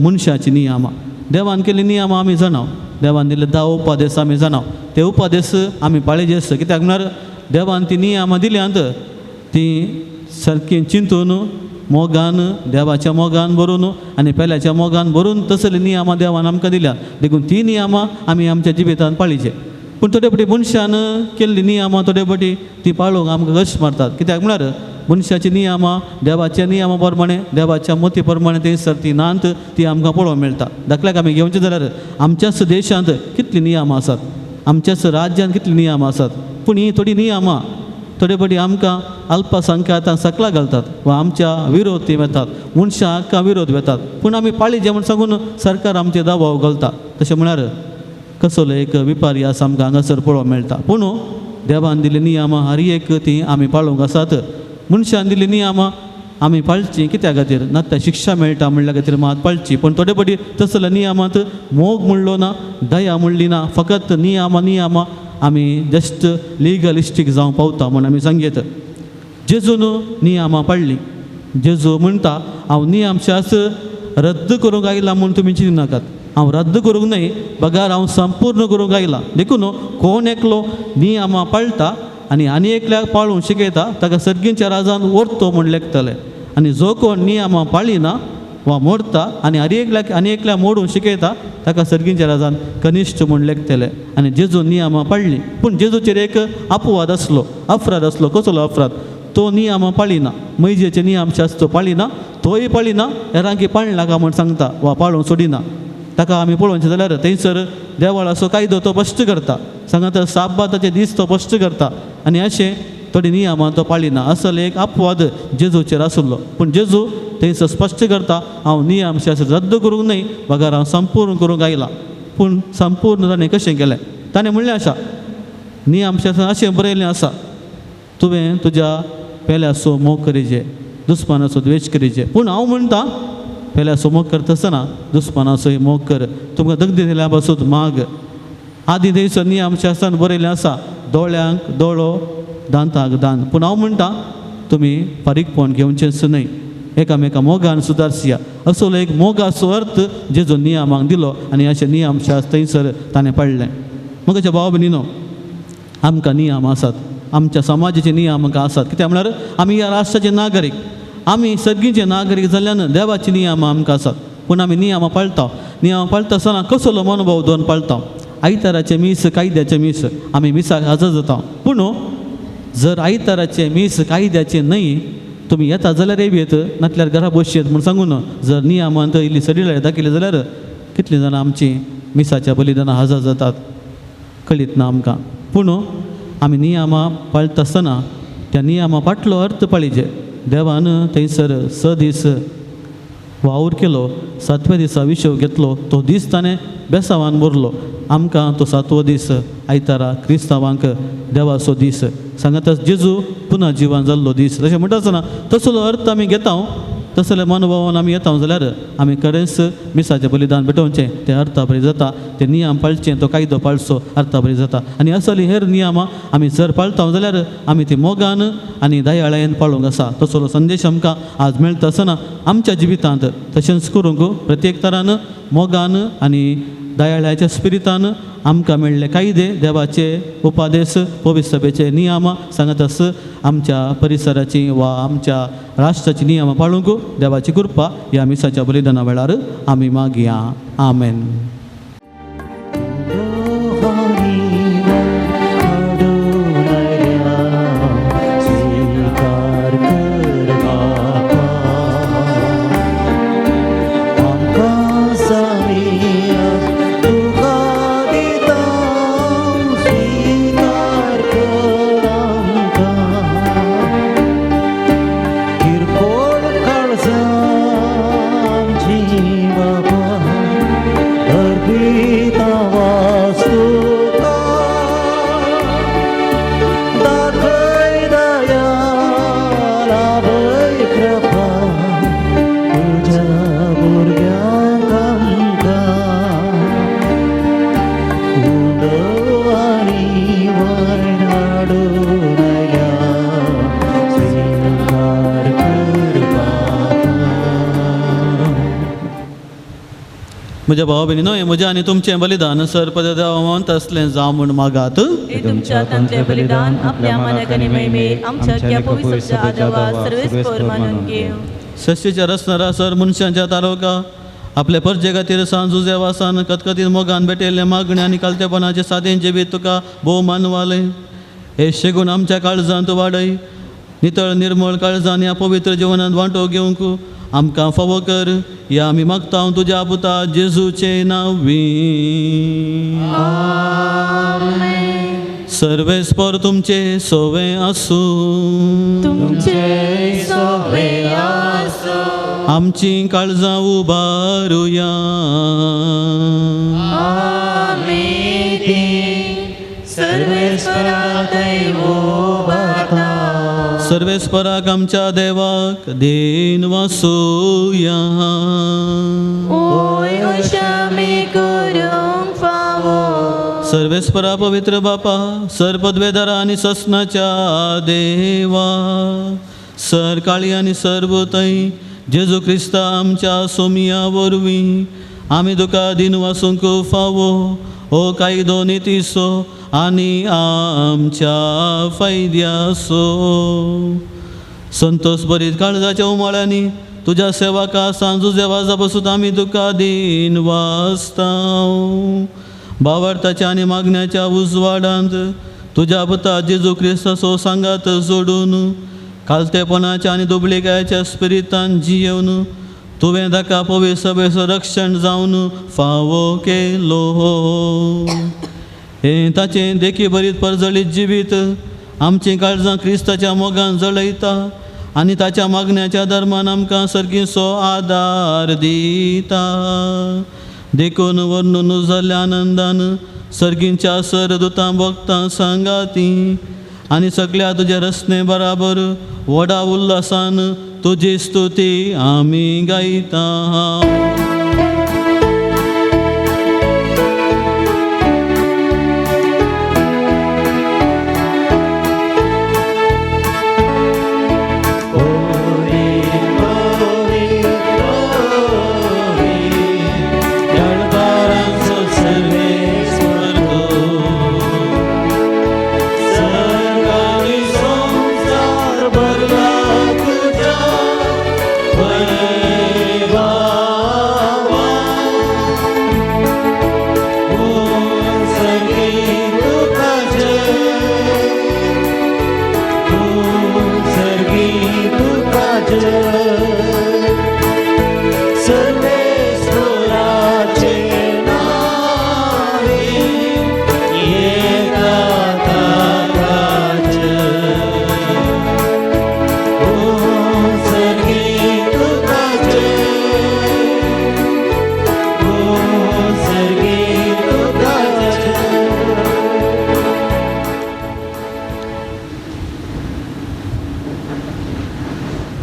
मनशाची नियमां. देवान केल्ली नियमां आमी जाणाव, देवान दिल्ले 10 उपादेस आमी जाणाव, ते उपादेस आमी पाळीचे आसता. कित्याक म्हळ्यार देवान ती नियमां दिल्यांत ती सारकी चिंतून मोगान, देवाच्या मोगान भरून आनी पेल्याच्या मोगान भरून तसली नियमां देवान आमकां दिल्या. देखून ती नियमां आमी आमच्या जिवितांत पाळीचे. पूण थोडे फावटी मनशान केल्ली नियमां थोडे फावटी ती पाळूंक आमकां कश्ट मारतात. कित्याक म्हळ्यार मनशाची नियमां देवाच्या नियमा प्रमाणे, देवाच्या मती प्रमाणे थंयसर ती नात, ती आमकां पळोवंक मेळटा. दाखल्याक आमी घेवचें जाल्यार आमच्याच देशांत कितलीं नियमां आसात, आमच्याच राज्यांत कितलीं नियमां आसात, पूण हीं थोडीं नियमां थोडे फावटी आमकां अल्पसंख्याकांक सकला घालतात वा आमच्या विरोध ती वेतात, मनशां हक्का विरोध वेतात. पूण आमी पाळीचे म्हूण सांगून सरकार आमचे दबाव घालता. तशें म्हळ्यार कसलो एक विपर्यास आमकां हांगासर पळोवंक मेळटा. पूण देवान दिल्ली नियमां हर एक ती आमी पाळूंक आसात. मनशान दिल्ली नियमां आमी पाळचीं कित्या खातीर, नात्या शिक्षा मेळटा म्हणल्या खातीर मात पाळची. पूण थोडे फावटी तसल्या नियमांत मोग म्हणलो ना, दया म्हणली ना, फकत नियमां नियमां आमी जस्ट लिगलिस्टीक जावंक पावता म्हूण आमी सांगयत. जेजून नियमां पाळ्ळीं. जेजू म्हणटा हांव नियमशास्त्र रद्द करूंक आयला म्हूण तुमी चिंतनाकात, हांव रद्द करूंक न्हय बगार हांव संपूर्ण करूंक आयला. देखून कोण एकलो नियमां पाळटा आनी आनी एकल्याक पाळूंक शिकयता ताका सर्गींच्या राजान व्हरतो म्हूण लेखतले. आनी जो कोण नियमां पाळिना वा मोडता आनी आनी एकल्याक आनी एकल्या मोडूंक शिकयता ताका सर्गींच्या राजान कनिश्ठ म्हूण लेखतले. आनी जेजू नियमां पाळ्ळीं. पूण जेजूचेर एक अपवाद आसलो, अपराध आसलो. कसलो अपराध? तो नियमां पाळिना, मैजेचे नियम शास्त्र पाळिना, तोय पाळिना, हेरांकी पाळनाका म्हूण सांगता वा पाळूंक सोडिना. ताका आमी पळोवचें जाल्यार थंयसर देवळाचो कायदो तो भश्ट करता, सांगता साबाताचे दीस तो भश्ट करता आनी अशें थोडी नियमां तो पाळिना. असलो एक अपवाद जेजूचेर आसलो. पूण जेजू थंयसर स्पश्ट करता हांव नियम शास्त्र रद्द करूंक न्हय बगर हांव संपूर्ण करूंक आयला. पूण संपूर्ण ताणें कशें केलें? ताणें म्हणलें आसा नियम शास्त्र अशें बरयल्लें आसा, तुवें तुज्या पेल्याचो मोग करीचे, दुस्मानाचो द्वेश करीचे. पूण हांव म्हणटा पेल्याचो मोग करता आसतना दुस्मानाचोय मोग कर, तुमकां दग्ध दिल्या पासून माग. आदी थंयसर नियम शास्त्रान बरयल्लें आसा दोळ्यांक दोळो, दांताक दांत. पूण हांव म्हणटा तुमी फारीकपण घेवचेंच न्हय, एकामेका मोगान सुदारसिया. असलो एक मोगाचो अर्थ जेजो नियमांक दिलो आनी अशें नियम शास्त्र थंयसर ताणें पाळ्ळें. मोगाच्या भाव भयणीनो, आमकां नियम आसात, आमच्या समाजाचे नियम आमकां आसात. कित्याक म्हळ्यार आमी ह्या राष्ट्राचे नागरीक, आमी सर्गीचे नागरीक जाल्ल्यान देवाचे नियम आमकां आसात. पूण आमी नियमां पाळटा. नियमां पाळटा आसतना कसलो मनोभाव दवरून पाळटा? आयताराचें मीस कायद्याचें मीस, आमी मिसाक हजर जाता. पूण जर आयताराचें मीस कायद्याचें न्हय, तुमी येता जाल्यार येत, नातल्यार घरा बसयेत म्हूण सांगून जर नियमांत इल्ली सडिलाय दाखयली जाल्यार कितलीं जाणां आमचीं मिसाच्या बलिदानां हजर जातात कळीत ना आमकां. पूण आमी नियमां पाळटा आसतना त्या नियमां फाटलो अर्थ पाळीचे. देवान थंयसर 6 दीस वावर केलो, 7व्या दिसा विशव घेतलो, तो दीस ताणें बेसावान भरलो. आमकां तो 7वो दीस आयतारा क्रिस्तांवांक देवाचो दीस सांगाताच जेजू पुनः जिवन जाल्लो दीस. तशें म्हणटा आसतना तसलो अर्थ आमी घेता. तसले मनोभावान आमी येता जाल्यार आमी खरेंच मिसाचें बलिदान भेटोवचें तें अर्थाबरी जाता, ते नियम पाळचें, तो कायदो पाळचो अर्थाबरी जाता. आनी असली हेर नियमां आमी जर पाळता जाल्यार आमी ती मोगान आनी दयाळायेन पाळूंक आसा. तसलो संदेश आमकां आज मेळटा आसतना आमच्या जिवितांत तशेंच करूंक प्रत्येक तरान मोगान आनी दयाळाच्या स्पिरितान आमकां मेळ्ळे कायदे, देवाचे उपादेश, पवित्र सभेचे नियमां सांगत आस आमच्या परिसराची वा आमच्या राष्ट्राची नियमां पाळूंक देवाची कृपा ह्या मिसाच्या बलिदाना वेळार आमी मागया. आमेन. म्हज्या भावा भयणीनो, हें म्हजें आनी तुमचें बलिदान सरपद देवा तसलें जावं म्हूण मागात. तुमच्या तांतलें बलिदान आपल्या मानाक आनी महिमेक आमच्या पवित्र आदावा सर्वेस्पर मानून घेवं. सश्टीच्या रचणारा सर मनशांच्या तालुका आपले परजे खातीर सांजू देवासान कतकतीत मोगान भेटिल्ले मागणे आनी कालतेपणाचे सादें जिवीत तुका भोव मानवालें. हे शेगून आमच्या काळजांत वाडय, नितळ निर्मळ काळजान ह्या पवित्र जिवनांत वांटो घेवंक आमकां फावो कर. ह्या आमी मागता हांव तुज्या पुता जेजूचे नांवी. सर्वेस्पर तुमचे सोवे आसूं, तुमचे सोवे आसूं. आमची काळजां उबारुया. आमी ती सर्वेस्परा थंय उबारता. सर्वेस्पराक आमच्या देवाक देन वासुया. ओय अशें करूंक फावो. सर्वेस्परा पवित्र बापा, सर पदवेदारा आनी ससनाच्या देवा, सर काळी आनी सर्वतय जेजू क्रिस्ता आमच्या सोमिया वरवीं आमी तुका दिन वासूंक फावो. ओ कायदो नितीसो आनी आमच्या फायद्यासो संतोष बरीत काळजाच्या उमाळ्यांनी तुज्या सेवका सांजू देवाजा बसून आमी तुका दिन वाचता. बावडताच्या आनी मागण्याच्या उजवाडांत तुज्या पुता जेजू क्रिस्ताचो सांगात जोडून कालतेपणाच्या आनी दुबळिकायेच्या स्पिरितान जियेवन तुवें ताका पवित्र सभेचो रक्षण जावन फावो केलो. हें ताचें देखी बरीत परजळीत जिवीत आमचीं काळजां क्रिस्ताच्या मोगान जळयता आनी ताच्या मागण्याच्या धर्मान आमकां सर्गीचो आदार दिता. देखून वर्णून जाल्ल्या आनंदान सर्गींच्या सर दुतां भोगतां सांगाती आनी सगळ्या तुज्या रचने बराबर व्हडा उल्हासान तुजी स्तुती आमी गायता. Oh,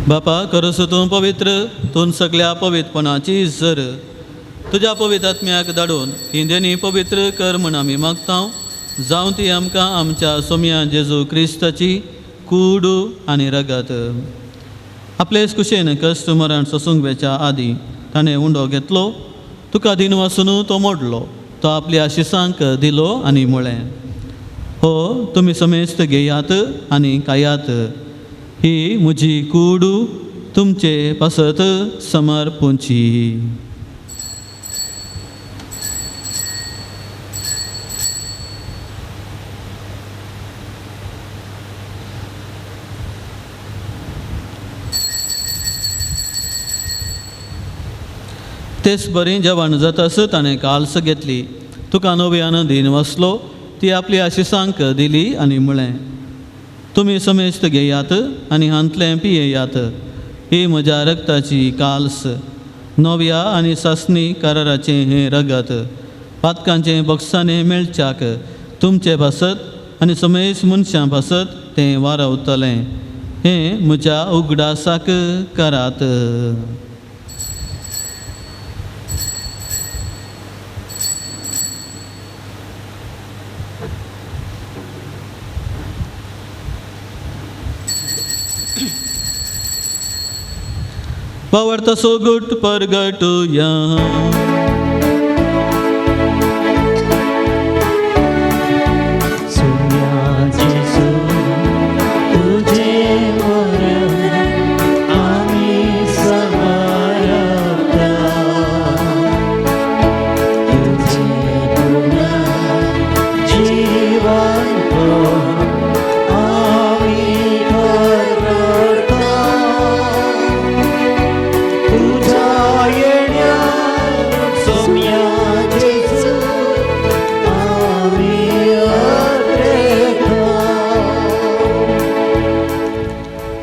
बापा करसो तूं पवित्र, तूं सगल्या पवित्रपणाची जर तुज्या पवित्र आत्म्याक धाडून ही देणी पवित्र कर म्हूण आमी मागता, जावं ती आमकां आमच्या सोम्या जेजू क्रिस्ताची कूड आनी रगत। आपलेच कुशेन कश्ट मरण सोसूंक वेच्या आदीं ताणें उंडो घेतलो, तुका दिन वासून तो मोडलो, तो आपल्या आशिसांक दिलो आनी म्हळें, हो तुमी समेस्त घेयात आनी खायात, ही म्हजी कूड तुमचे पासत समर्पूंची। तेच बरी जेवण जातास ताणें काल्स घेतली, तुका नव्यान दिन वसलो, ती आपली आशिसांक दिली आनी म्हळें, तुमी समेस्त घेयात आनी हांतलें पियेयात, ही म्हज्या रगताची काल्स, नव्या आनी सासणी कराराचें हें रगत, पातकांचें बक्षाणें मेळच्याक तुमचे पासत आनी समेस्त मनशां पासत तें वारवतलें, हें म्हज्या उगडासाक करात। पवर्त सोगुट परगटुया।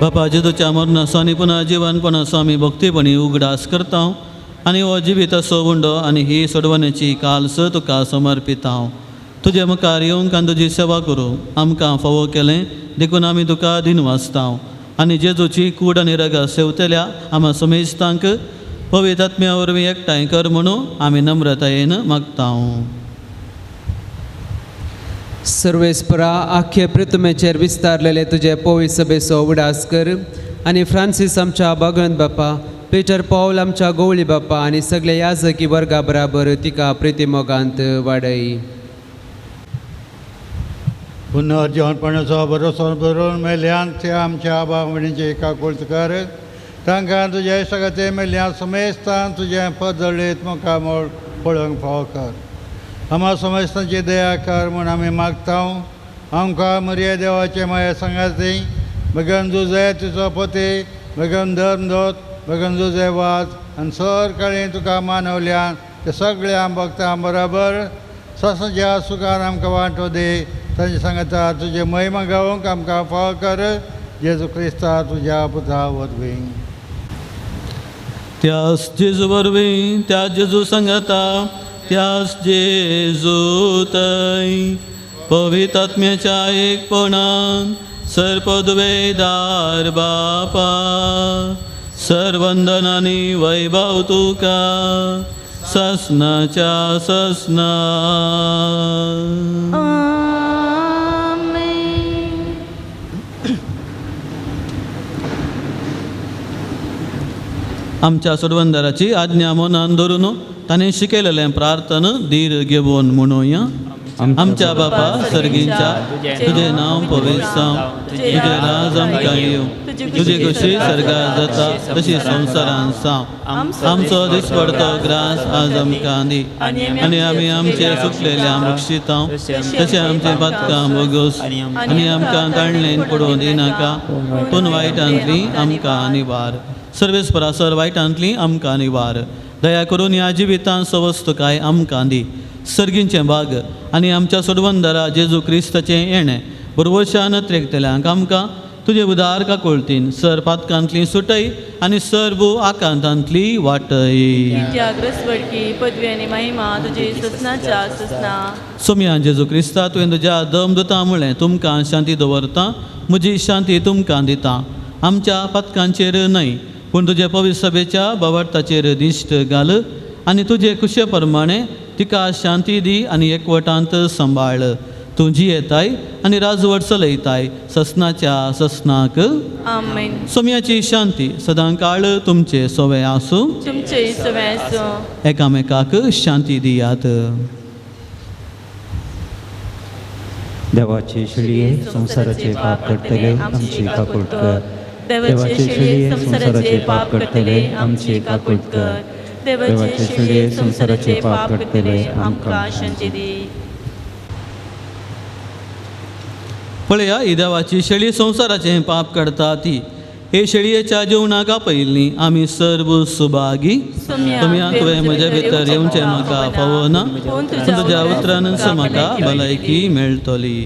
बापा जेजूच्या मरणाचो आनी पुनः जिवनपणाचो आमी भक्तीपणी उगडास करता आनी हो जिविताचो उंडो आनी ही सोडवण्याची काल्स तुका समर्पिता। तुजे मुखार येवंक आनी तुजी सेवा करूंक आमकां फावो केलें देखून आमी तुका दिनवासता आनी जेजूची कूड आनी रगत सेवतल्या आमा समेस्तांक पवित्र आत्म्या वरवीं एकठांय कर म्हणून आमी नम्रतायेन मागता। सर्वेस्परा आख्खे पृथ्वेचेर विस्तारलेले तुजे पवित्र सभेचो उडास कर आनी फ्रांसीस आमच्या भगवंत बापा, पीटर पॉल आमच्या गोवळी बापा आनी सगळे याजकी वर्गा बराबर तिका प्रितीमोगांत वाडय। पुनर्जीवनपणाचो भरोसो बरोवन मेल्यान ते आमच्या आबा भयणीचे काकुळट कर, तांकां तुज्या सगळें मेल्यान समेस्तान तुजें पदळीत मुखामळ पळोवंक फावो कर। आमा समेस्तांची दया कर म्हूण आमी मागता। आमकां मरिया देवाचे माया सांगाती बगन जुजे तुजो पती बगन धर्म दोत बगन जुजे वाज आनी सर काळी तुका मानवल्यान ते सगळ्या भक्तां बराबर सासणाच्या सुखान आमकां वांटो दी। तांचे सांगता तुजे महिमा गावंक आमकां फावो कर, जेजू क्रिस्ता तुज्या पुता वरवीं। त्यास जेजू वरवीं, त्या जेजू सांगता, त्यास जेजू तय पवित्र आत्म्याच्या एकपणान सर्पदवेदार बापा सर्वंदन आनी वैभव तुका ससनाच्या ससना। आमच्या सोडवंदाराची आज्ञा मनान धरून ताणें शिकयलेलें प्रार्थना धीर घेवन म्हणुया। आमच्या बापा सर्गींच्या, तुजें नांव पवित्र जावं, तुजें राज आमकां येवं, तुजी खुशी सर्गार जाता तशी संवसारांत जावं। आमचो दिसपडतो ग्रास आज आमकां दी आनी आमी आमचे चुकलेल्या बक्षिता तशें आमचे पातकां बोगस आनी आमकां ताणलेन पडोवन दिनाका, पूण वायटांतली आमकां निवार। सर्वेस्परा सर वायटांतली आमकां निवार। दया करून ह्या जिवितांत सवस्तकाय आमकां दी। सर्गींचें भाग आनी आमच्या सोडवंदरा जेजू क्रिस्ताचें येणें बरवशान त्रेकतल्यांक आमकां तुजे उदार काकुळतीन सर पातकांतली सुटय आनी सर्व आकांतांतली वाटय। पदवी आनी महिमा तुजी ससनाच्या ससना। सोम्या जेजू क्रिस्ता, तुवें तुज्या दम दुता म्हळें, तुमकां शांती दवरता, म्हजी शांती तुमकां दिता। आमच्या पातकांचेर न्हय पूण तुजे पवित्र सभेच्या बावडताचेर दिश्ट घाल आनी तुजे कुशे प्रमाणे तिका शांती दी आनी एकवटांत सांबाळ. तूं जियेताय आनी राजवट चलयताय ससनाच्या ससनाक. आमेन. सोम्याची शांती सदां काळ तुमचे सोवे आसूं. तुमचे सोवे आसूं. एकामेकाक शांती दियात. देवाचे शेळये संवसाराचे पाप काडटले आमची काकूट कर. देवाचे शेळये संवसाराचे पाप काडटले आमची काकूट कर. देवाचे शेळये संवसाराचे पाप काडटले आमकां शांती दी. पळया ही देवाची शेळी संवसाराचें पाप काडटा ती. हे शेळयेच्या जेवणाक आपयल्ली आमी सर्व सुभागी. तुमी तुवें म्हज्या भितर येवचें म्हाका फावना पूण तुज्या उतरानच म्हाका भलायकी मेळटली.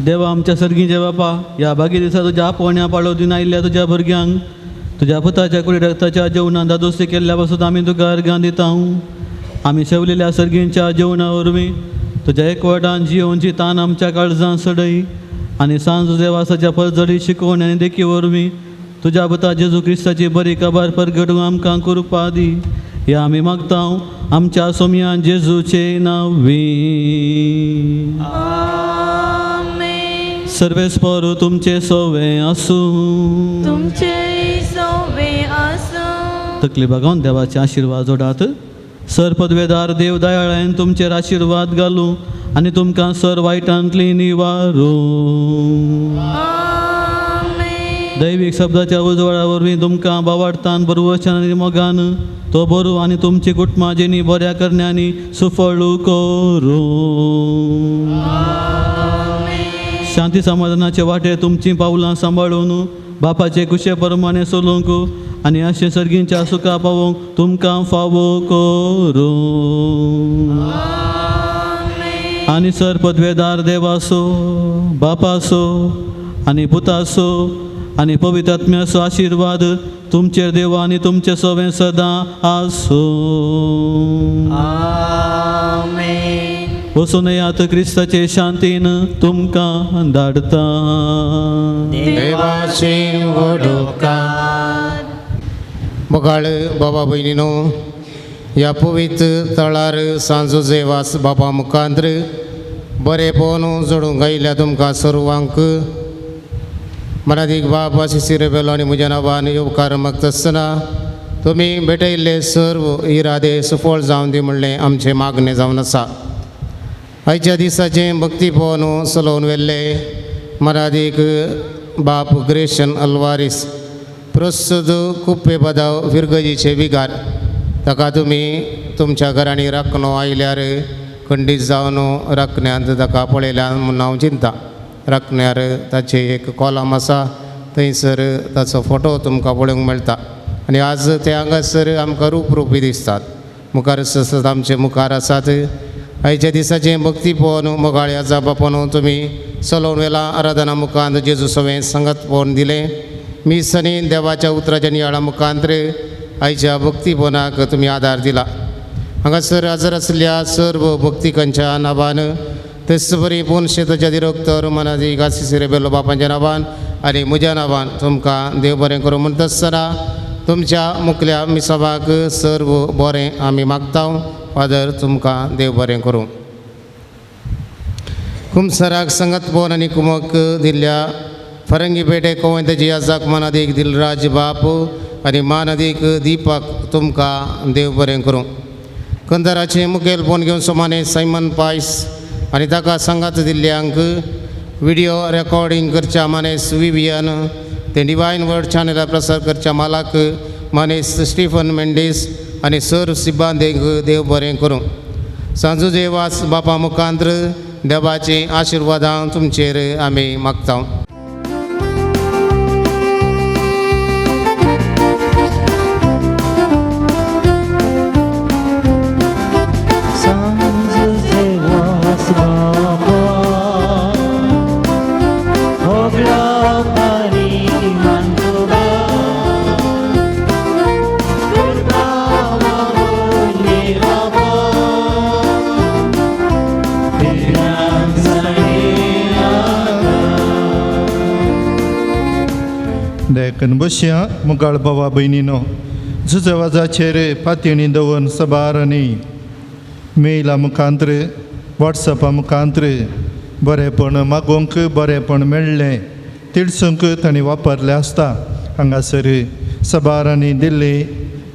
देवा आमच्या सर्गीचे बापा, ह्या बागी दिसा तुज्या आपोवण्या पाळो दिवन आयिल्ल्या तुज्या भुरग्यांक तुज्या पुताच्या कुडी रक्ताच्या जेवणान दादोस्ती केल्ल्या पासून आमी तुका अर्घां दिता. आमी शेवलेल्या सर्गींच्या जेवणा वरवीं तुज्या एकवटान जियोवची तान आमच्या काळजान सडय आनी सांज देवासाच्या परजडी शिकोवण आनी देखी वरवीं तुज्या पुता जेजू क्रिस्ताची बरी खबर परगडूंक आमकां कृपा दी. ह्या आमी मागता आमच्या सोमयान जेजूचे नांवी. सर्वेस्पर तुमचे सोवे आसूं. तुमचे सोवे आसूं. तकली बागोवन देवाचे आशिर्वाद जोडात. सर पदवेदार देव दयाळान तुमचेर आशिर्वाद घालूं आनी तुमकां सर वायटांतली निवारूं. दैवीक शब्दाच्या उजवाडा वरवीं तुमकां बावाडतान बरवचन आनी मोगान तो बरू आनी तुमची कुटुंबां जेणी बऱ्या करण्यांनी सुफळू करूं. शांती समाधानाचे वाटे तुमची पावलां सांबाळून बापाचे कुशे प्रमाणे चलूंक आनी अशें सर्गींच्या सुखा पावोवंक तुमकां फावो करूं. आनी सर पदवेदार देवासो बापासो आनी पुतासो आनी पवित्र आत्म्याचो आशिर्वाद तुमचेर देवा आनी तुमचे सवें सदां आसूं. आमेन. वचून येयात, क्रिस्ताचे शांतीन तुमकां धाडता. देवाचे वडोकार. मोगाळ बाबा भयणीनो, ह्या पवित्र तळार सांजो जेवास बाबा मुखांत्र बरेपण जोडूंक आयिल्ल्या तुमकां सर्वांक मनादीक बाब आशिसी रेबेलो आनी म्हज्या नांवान येवकार मागता आसतना तुमी भेटयल्ले सर्व इरादे सुफळ जावन दी म्हणलें आमचें मागणें जावन आसा. आयच्या दिसाचें भक्तीपण चलोवन व्हेल्ले मरादीक बाप ग्रेशन अल्वारीस प्रस्तुत कुप्पे बदाव फिरगजीचे विगार ताका तुमी तुमच्या घरांनी राखणो आयल्यार खंडीत जावन राखण्यांत ताका पळयल्यार म्हूण हांव चिंता. राखण्यार ताचें एक कॉलम आसा, थंयसर ताचो फोटो तुमकां पळोवंक मेळटा आनी आज ते हांगासर आमकां रूप रुपी दिसतात, मुखार सतत आमचे मुखार आसात. आयच्या दिसाचें भक्तीपण मोगाळ्या जाबापण तुमी चलोवन वेला आराधना मुखांत जेजू सवें सांगातपण दिलें. मीस आनी देवाच्या उतराच्या नियाळा मुखांत आयच्या भक्तीपणाक तुमी आदार दिला. हांगासर हजर आसल्या सर्व भक्तिकांच्या नांवान तेच बरी पूण शेताच्या दिरोक्तर मनादी आशिसी रेबेलो बापांच्या नांवान आनी म्हज्या नांवान तुमकां देव बरें करूं म्हणटा आसतना तुमच्या मुखल्या मिसावाक सर्व बरें आमी मागता. फादर तुमकां देव बरें करूं. कुमसराक संगतपोन आनी कुमक दिल्ल्या फरंगी पेटे कोवेंताची याजाक मानादीक दिलराज बाप आनी मानादीक दीपक तुमकां देव बरें करूं. कंदराचें मुखेलपण घेवन सोमाने सायमन पायस आनी ताका सांगात दिल्ल्यांक विडियो रेकॉर्डिंग करच्या मानेस विवियन ते डिवायन वर्ड चॅनला प्रसार करच्या मालाक मानेस स्टीफन मेंडीस आनी सर सिब्बांदेक देव बरें करूं. सांजू देवास बापा मुखांत्र देवाचीं आशिर्वादां तुमचेर आमी मागता. देखून बसया मुगाळ बाबा भयणीनो, जुजवाजाचेर पातयणी दवरून सबार आनी मेला मुखांत्र वॉट्सॅपा मुखांत्र बरेंपण मागोवंक बरेंपण मेळ्ळें तिळसूंक तांणी वापरलें आसता. हांगासर सबार आनी दिल्ली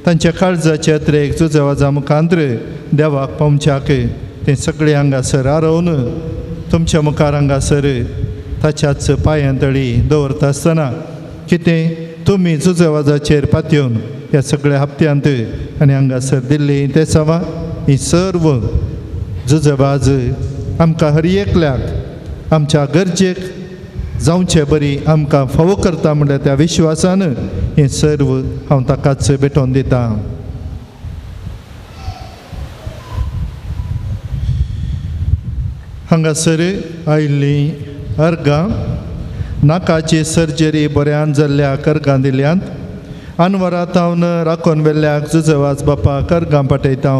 तांच्या काळजाचे अत्रेक जुजवाजा मुखांत्र देवाक पावच्याक तें सगळें हांगासर आरोवन तुमच्या मुखार हांगासर ताच्याच पांयां तळी दवरता आसतना कितें तुमी जुजवाजाचेर पातयेवन ह्या सगळ्या हप्त्यांत आनी हांगासर दिल्ली ते सवा ही सर्व जुजबाज आमकां हर एकल्याक आमच्या गरजेक जावचे बरी आमकां फावो करता म्हणल्यार त्या विश्वासान हें सर्व हांव ताकाच भेटोवन दितां. हांगासर आयिल्लीं अर्गां नाकाची सर्जरी बऱ्यान जाल्ल्या कर्गां दिल्यांत आनवरा तावन राखोन वेल्ल्याक जुजवाज बापा कर्गां पाठयता.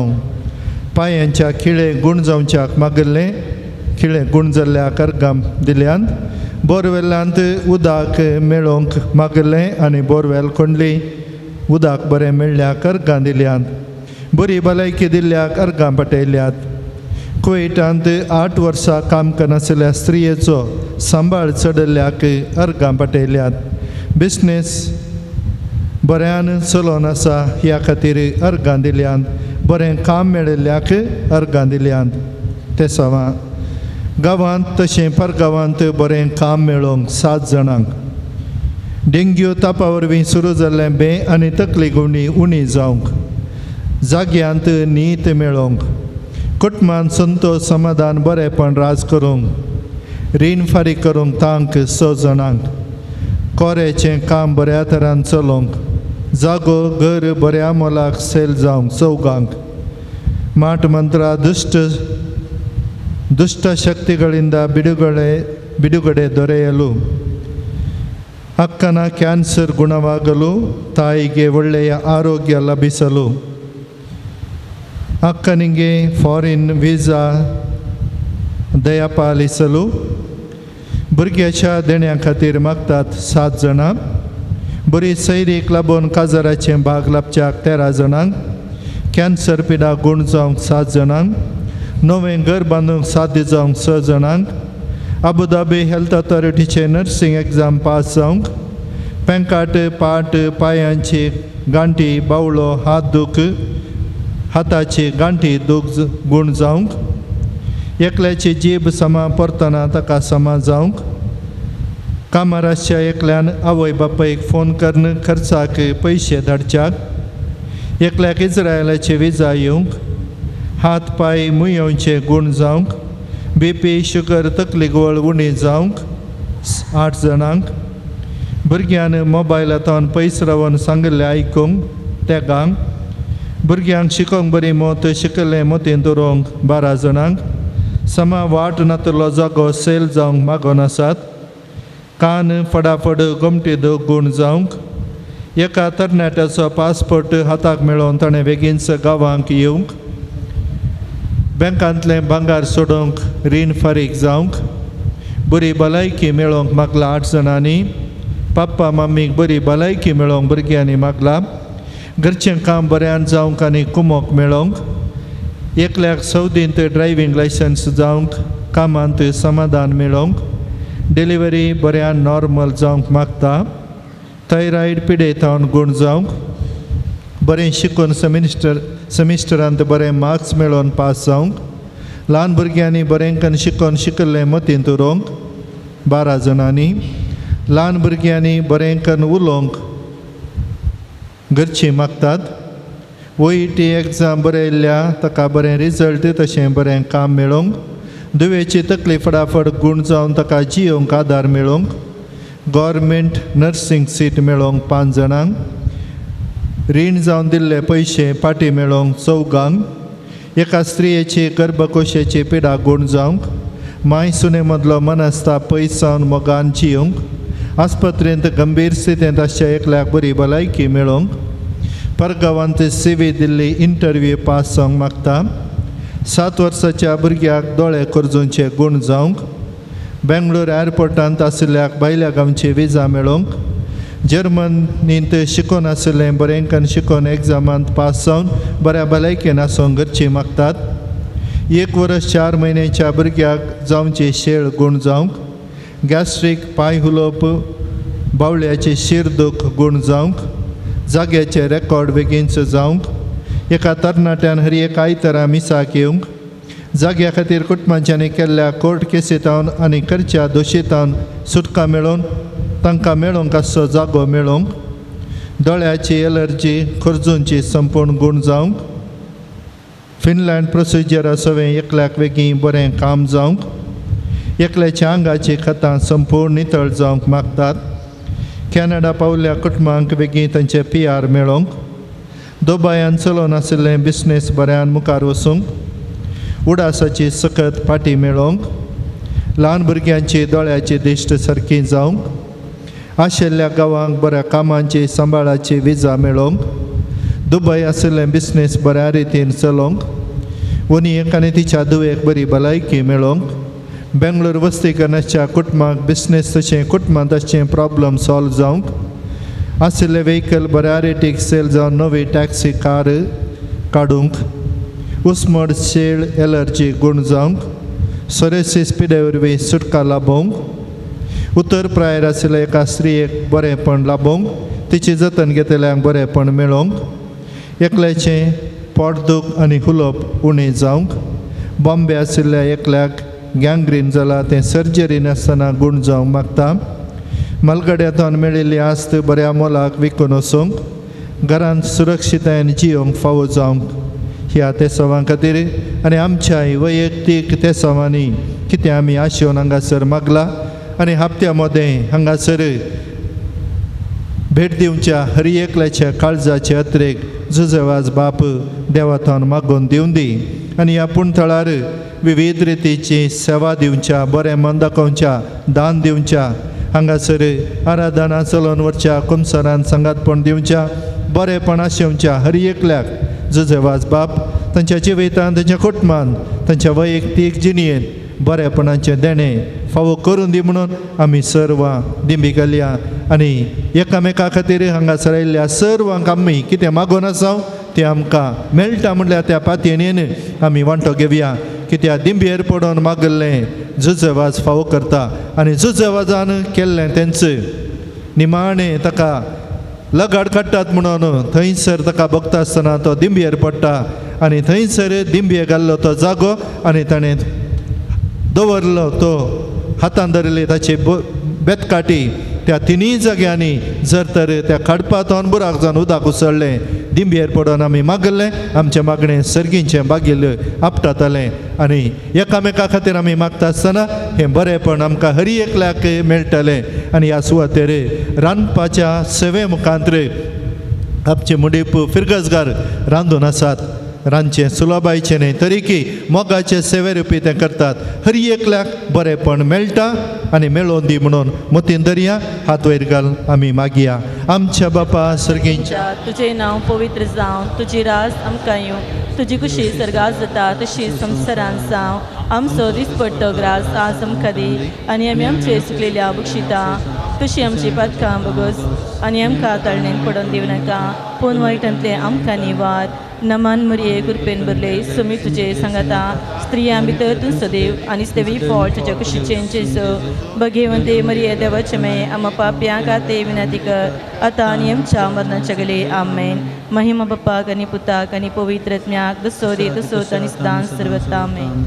पांयांच्या खिळे गूण जावच्याक मागिल्लें खिळे गूण जाल्ल्या कर्गां दिल्यांत बोरवेलांत उदक मेळोवंक मागिल्लें आनी बोरवेल कोंडली उदक बरें मेळ्ळ्या कर्गां दिल्यांत बरी भलायकी दिल्ल्या कर्गां पाठयल्यात. कुवेटांत 8 वर्सां काम करनासल्या स्त्रियेचो सांबाळ चडल्ल्याक अर्गां पाठयल्यात. बिजनेस बऱ्यान चलोवन आसा ह्या खातीर अर्गां दिल्यांत बरें काम मेळिल्ल्याक अर्गां दिल्यांत. ते सवा गांवांत तशें परगांवांत बरें काम मेळोवंक 7 जाणांक. डेंग्यू तापा वरवीं सुरू जाल्लें बें आनी तकली गुणी उणी जावंक जाग्यांत नीत मेळोवंक कुटुंबान संतोश समाधान बरेंपण राज करूंक रीण फारीक करूंक तांक 6 जाणांक. कोऱ्याचें काम बऱ्या तरान चलोवंक जागो घर बऱ्या मोलाक सेल जावंक 4. माट मंत्र ದುಷ್ಟ ಶಕ್ತಿಗಳಿಂದ ಬಿಡುಗಡೆ ದೊರೆಯಲು ಅಕ್ಕನ ಕ್ಯಾನ್ಸರ್ ಗುಣವಾಗಲು ತಾಯಿಗೆ ಒಳ್ಳೆಯ ಆರೋಗ್ಯ ಲಭಿಸಲು ಅಕ್ಕನಿಗೆ ಫಾರಿನ್ ವೀಸಾ दयापाल इसलू। भुरग्याच्या देण्या खातीर मागतात 7 जाणां। बरी सैरीक लागून काजाराचें भाग लाबच्याक 13 जाणांक। कॅन्सर पिडा गूण जावंक 7 जाणांक। नवें घर बांदूंक साध्य जावंक 6 जाणांक। अबुधाबी हेल्थ अथॉरिटीचे नर्सिंग एग्जाम पास जावंक। पेंकाट पाट पांयांची गांठी बावलो हात दूख हाताची गांठी दूख गूण जावंक। एकल्याची जीब समा परतना ताका समा जावंक। कामाराच्या एकल्यान आवय बापायक फोन करून खर्चाक पयशे धाडच्याक। एकल्याक इस्रायलाची विजा येवंक। हात पांय मुयेवचे गूण जावंक। बीपी शुगर तकली गोळ उणी जावंक 8 जाणांक। भुरग्यान मोबायलांतल्यान पयस रावन सांगिल्लें आयकूंक तेगांक। भुरग्यांक शिकोवंक बरी मोत शिकल्लें मोतीन दवरूंक 12 जाणांक। समा वाट नातलो जागो सेल जावंक मागोन आसात। कान फडाफड गोमटी दूख गूण जावंक। एका तरणाट्याचो पासपोर्ट हाताक मेळोवन ताणें बेगीनच गांवांक येवंक। बँकांतलें भांगार सोडोवंक रीण फारीक जावंक। बरी भलायकी मेळोवंक मागला 8 जाणांनी। पप्पा मम्मीक बरी भलायकी मेळोवंक भुरग्यांनी मागला। घरचें काम बऱ्यान जावंक आनी कुमोक मेळोवंक। एकल्याक सौदींत ड्रायव्हींग लायसन्स जावंक कामांत समाधान मेळोवंक। डिलिव्हरी बऱ्यान नॉर्मल जावंक मागता। थायरॉयड पिडेथावन गूण जावंक। बरें शिकून सेमिस्टरांत बरें मार्क्स मेळोवन पास जावंक। ल्हान भुरग्यांनी बरें करून शिकोवन शिकल्लें मतींत उरोवंक 12 जाणांनी। ल्हान भुरग्यांनी बरें करून उलोवंक घरचीं मागतात। OET exam बरयल्ल्या ताका बरें रिजल्ट तशें बरें काम मेळोवंक। दुयेची तकली फटाफट गूण जावन ताका जियोवंक आदार मेळोवंक। गव्हर्मेंट नर्सिंग सीट मेळोवंक 5 जाणांक। रीण जावन दिल्ले पयशे फाटीं मेळोवंक 4. एका स्त्रियेची गर्भकोशेची पिडा गूण जावंक। माय सुने मदलो मनस्ताप पयस जावन मोगान जियोवंक। आस्पत्रेंत गंभीर स्थितींत आसच्या एकल्याक बरी भलायकी मेळोवंक। परगांवांत CV दिल्ली इंटरव्यू पास जावंक मागता। 7 वर्साच्या भुरग्याक दोळे करजूंचे गूण जावंक। बेंगलोर एअरपोर्टांत आशिल्ल्याक भायल्या गांवची विजा मेळोवंक। जर्मनींत शिकोवन आशिल्लें बरें करून शिकोवन एग्जामांत पास जावन बऱ्या भलायकेन आसूंक घरचीं मागतात। 1 वर्स 4 म्हयन्याच्या भुरग्याक जावची शेळ गूण जावंक। गॅस्ट्रीक पांय हुलोप बावल्याची शीर दूख गूण जावंक। जाग्याचे रेकॉर्ड बेगीनच जावंक। एका तरणाट्यान हर एक आयतारा मिसाक येवंक। जाग्या खातीर कुटुंबांच्यांनी केल्ल्या कोर्ट केसींतावन आनी करच्या दोशींतावन सुटका मेळोवन तांकां मेळोवंक आसचो जागो मेळोवंक। दोळ्याची एलर्जी खोर्जूंची संपूर्ण गूण जावंक। फिनलँड प्रोसिजरा सवें एकल्याक बेगीन बरें काम जावंक। एकल्याच्या आंगाची खतां संपूर्ण नितळ जावंक मागतात। कॅनडा पावल्ल्या कुटुंबांक बेगीन तांचे PR मेळोवंक। दुबयान चलोवन आशिल्लें बिजनेस बऱ्यान मुखार वचूंक। उडासाची सकत फाटीं मेळोवंक। ल्हान भुरग्यांची दोळ्याची दिश्ट सारकी जावंक। आशिल्ल्या गांवांक बऱ्या कामांची सांबाळाची विजा मेळोवंक। दुबय आशिल्लें बिजनेस बऱ्या रितीन चलोवंक। वनियेक आनी तिच्या धुवेक बरी भलायकी मेळोवंक। बेंगलोर वस्ती करण्याच्या कुटुंबाक बिजनेस तशें कुटुंबांत आसचें प्रॉब्लम सॉल्व जावंक। आशिल्लें व्हेकल बऱ्या रेटीक सेल जावन नवी टॅक्सी कार काडूंक। उस्मड शेळ एलर्जी गूण जावंक। सोरेसीस पिडे वरवीं सुटका लाबोवंक। उत्तर प्रायर आशिल्ल्या एका स्त्रियेक बरेंपण लाबोवंक। तिची जतन घेतल्यांक बरेंपण मेळोवंक। एकल्याचें पोटदूख आनी हुलोप उणें जावंक। बॉम्बे आशिल्ल्या एकल्याक गँग्रीन जाला तें सर्जरी नासतना गूण जावंक मागता। मालगड्यांतल्यान मेळिल्ली आस्त बऱ्या मोलाक विकून वचूंक। घरांत सुरक्षितायेन जियोवंक फावो जावंक। ह्या तेसांवां खातीर आनी आमच्याय वैयक्तीक तेसांवांनी कितें आमी आशेवन हांगासर मागला आनी हप्त्या मदें हांगासर भेट दिवच्या हर एकल्याच्या काळजाचे अत्रेक जुजेवाज बाप देवाथावन मागून दिवन दी आनी ह्या पुणथळार विविध रितीची सेवा दिवच्या, बरें मन दाखोवच्या, दान दिवच्या, हांगासर आराधना चलोवन वरच्या कुमसरान सांगातपण दिवच्या, बरेंपण आशेवच्या हर एकल्याक जुजेवाज बाप तांच्या जिवितान, तांच्या कुटुंबान, तांच्या वैयक्तीक जिणेंत बरेपणाचें देणें फावो करून दी म्हणून आमी सर्वां दिंबी घालया आनी एकामेका खातीर हांगासर आयिल्ल्या सर्वांक आमी कितें मागून आसा तें आमकां मेळटा म्हणल्यार त्या पातयेन आमी वांटो घेवया. कित्याक दिंबयेर पडून मागल्लें जुजवाज फावो करता आनी जुजवाजान केल्लें तेंच निमाणें ताका लगाड काडटात म्हणून थंयसर ताका बगता आसतना तो दिंबयेर पडटा आनी थंयसर दिंबये घाल्लो तो जागो आनी ताणें दवरलो तो हातान धरिल्ली ताची बेतकाटी त्या तिनूय जाग्यांनी जर तर त्या खाडपांत बुराक जावन उदक उसळ्ळें. दिंबयेर पडून आमी मागल्लें आमचें मागणें सर्गींचें बागील आपटातालें आनी एकामेका खातीर आमी मागता आसतना हें बरेंपण आमकां हर एकल्याक मेळटालें. आनी ह्या सुवातेर रांदपाच्या सेवे मुखांत आमचे मुडीप फिरगजगार रांदून आसात. रांदचें सुलभायचें न्हय तरीकी मोगाचे सेवे रुपी तें करतात. हर एकल्याक बरेंपण मेळटा आनी मेळोवन दी म्हणून मतीन दरया. हात वयर घाल आमी मागया. आमच्या बापा सर्गींच्या तुजें नांव पवित्र जावं, तुजी रास आमकां येवं, तुजी कुशी सर्गात जाता तशी संवसारांत जावं. आमचो दिसपट्टो ग्रास आज आमकां दी आनी आमी आमचे चुकलेल्या बक्षिता तशी आमची पातकां बगस आनी आमकां ताळणेन पडोवन दिवं नाका, पूण वायटांतलें आमकां निवार. नमान मरिये कृपेन भरले, सुमी तुजे सांगाता, स्त्रियां भितर तूं सदैव आनी देवी फळ तुज्या कुशीचें जेजू. भगेवंते मरिये देवाचे मे आमा पापयां खातीर विनंती कर आतां आनी आमच्या मरणाच्या गले. आमेन. महिमा बापाक आनी पुताक आनी पवित्र आत्म्याक, जसो दी तसोच आनी सदांच सर्वता. आमेन.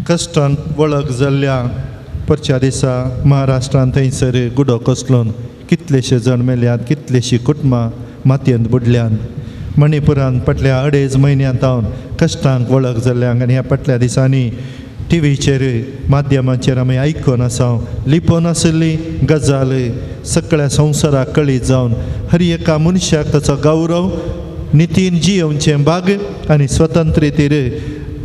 कश्टांक वळख जाल्ल्या परच्या दिसा महाराष्ट्रांत थंयसर गुडो कोसळून कितलेशे जण मेल्यात, कितलेशीं कुटुंबां मातयेंत बुडल्यांत. मणिपुरांत फाटल्या 2.5 म्हयन्यांत जावन कश्टांक वळख जाल्ल्यांक आनी ह्या फाटल्या दिसांनी टिवीचेर माध्यमाचेर आमी आयकून आसा लिपोवन आशिल्ली गजाल सगळ्या संवसाराक कळीत जावन हर एका मनशाक ताचो गौरव नितीन जियोवचें भाग आनी स्वतंत्रतेर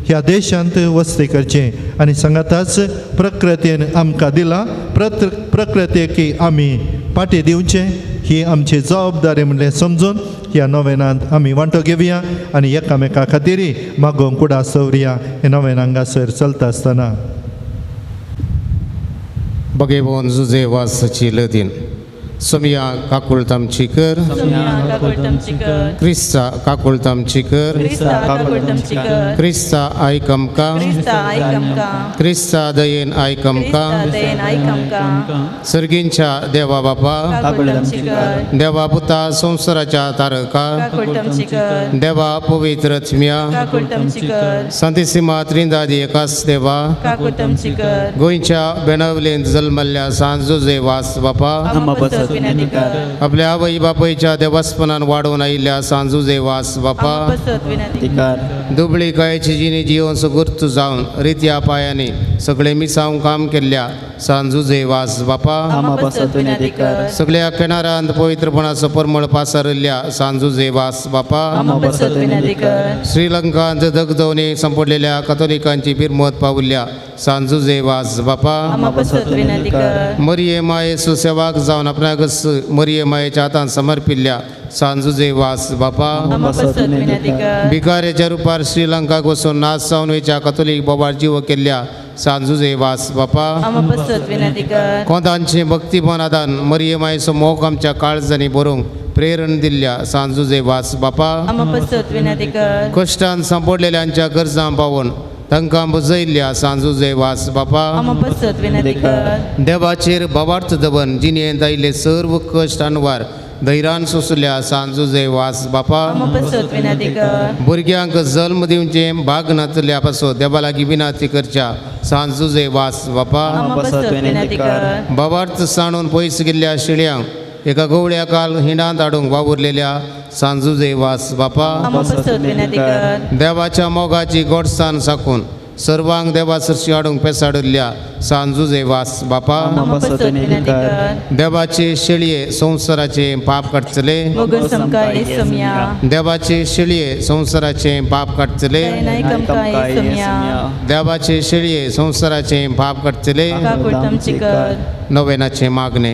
ह्या देशांत वस्ती करचें आनी सांगाताच प्रकृतीन आमकां दिला प्रकृतीक आमी पाटी दिवचें ही आमची जबाबदारी म्हणलें समजून ह्या नोवेनांत आमी वांटो घेवया आनी एकामेका खातीर मागोवंक कुडा सवरया. हे नोवेन हांगासर चलता आसतना बगेबोन जुजे वासाची लदीन सोमिया काकुळतामची कर, क्रिस्ता काकुळतामची कर, क्रिस्ता आयक आमकां, क्रिस्ता दयेन आयक आमकां. सर्गींच्या देवा बापा, देवा पुता संवसाराच्या तारका, देवा पवित्र आत्म्या, सांतिसिमा त्रिंदादी एकाच देवा, गोंयच्या बेणावलेंत जल्मल्ल्या सांत जुजे वास बापा, आपल्या आवय बापायच्या देवास्पनान वाडोवन आयिल्ल्या सांत जुजे वास बापा, दुबळी कायची जिणी जिवन सुगूर्त जावन रित्या पायांनी सगळे मिसांव काम केल्ल्या सांत जुजे वास बापा, सगळ्या किनारांत पवित्रपणाचो परमळ पासारिल्ल्या सांत जुजे वास बापा, श्रीलंकांत दगदवणी संपडलेल्या कथोलिकांची बिरमत पावल्ल्या सांत जुजे वास बापा, मरिये माये सुसेवाक जावन आपणाक मरिये मायेच्या हातान समर्पिल्ल्या सांत जुजे वास बापा, भिकाऱ्याच्या रुपार श्रीलंकाक वचून नाश जावन वयच्या कथोलीक बोबार जीव केल्ल्या सांत जुजे वास बापा, कोंतांचे भक्तीपण आदान मरिये मायेचो मोग आमच्या काळजांनी बरोवंक प्रेरण दिल्ल्या सांत जुजे वास बापा, कश्टान सांपडलेल्यांच्या गरजां पावोवन तांकां बुजयल्ल्या सांत जुजे वास बापा, देवाचेर भावार्थ दवन जिणेंत आयिल्ले सर्व कश्ट अनवार धैर्यान सोंसल्या सांत जुजे वास बापा, भुरग्यांक जल्म दिवचें भाग नातल्या पासून देवा लागीं विनंती करच्या सांत जुजे वास बापा, भावार्थ सांडून पयस गेल्ल्या शिळ्यांक एका गवळ्या काल हिंडांत हाडूंक वावुरलेल्या सांत जुजे वास बापा, देवाच्या मोगाची गोडसाण साकून सर्वांक देवा सरशी हाडूंक पेसाडिल्ल्या सांत जुजे वास बापा, देवाचे शेळये संवसाराचे पाप काडटले, देवाचे शेळये संवसाराचे पाप काडटले, देवाचे शेळये संवसाराचे पाप काडटले. नोवेनाचे मागणे.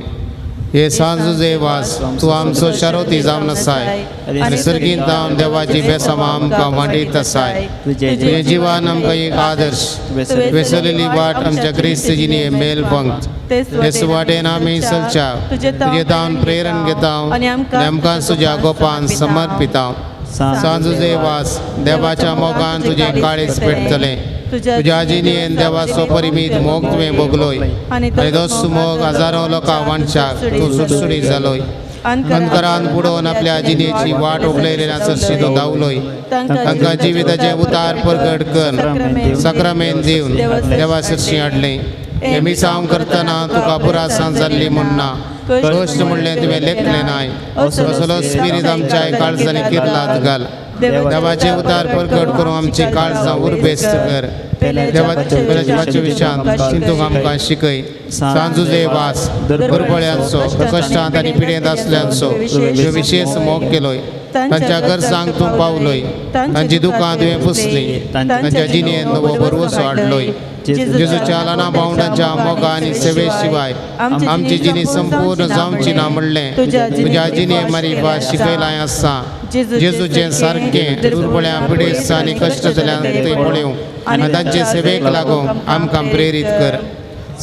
हे सांजुजे वास तूं आमचो शारोती जावन आसाय आनी सर्गींत जावन देवाची बेसामा आमकां वांटीत आसाय. तुजें जिवन आमकां एक आदर्श, तुवें चलयल्ली वाट आमच्या क्रिस्त जिणये मेल पंक्त. तेच वाटेन आमी चलच्या तुजें तावन प्रेरण घेता आनी आमकां तुज्या गोपान समर्पिता. सांजुजे वास देवाच्या मोगान तुजें काळीज पेटतलें. तुज्या जिणेन देवाचो परिमीत मोग तुवें भोगलोय आनी तोच मोग हजारो लोकां वांटच्याक तूं सुटसुटीत जालोय. अंधकारान बुडोवन आपल्या जिणेची वाट उखलयलेल्या सरशी तूं धांवलोय. तांकां जिविताचें उतार परगट कर साक्रामेन दिवन देवा सरशी हाडलें. हें मिसांव करतना तुका पुरासां जाल्ली म्हूण ना कश्ट म्हणलें तुवें लेखलें नाय. असलो स्पिरीत आमच्या काळजांनी किर्लात घाल. देवाचें उतार परगट करूं आमची काळजां उर्बेस्त कर. देवाच्या विशांत चिंतूंक आमकां शिकय. सांजुजे वास दुर्बळ्यांचो, कश्टांत आनी पिडेंत आसल्यांचो तुवें विशेश मोग केलोय. तांच्या गरजांक तूं पावलोय, तांची दुकां तुवें पुसलीं, तांच्या जिणेंत नवो भरवंसो हाडलोय. जेजूच्या ल्हाना भावंडांच्या मोगा आनी सेवे शिवाय आमची जिणी संपूर्ण जावची ना म्हणलें तुज्या जिणे मारी भास शिकयलां आसा. जेजूचें सारकें दुर्बळ्यां पिडेस्त आनी कश्ट जाल्यांक थंय पळोवंक आनी तांचे सेवेक लागूंक आमकां प्रेरीत कर.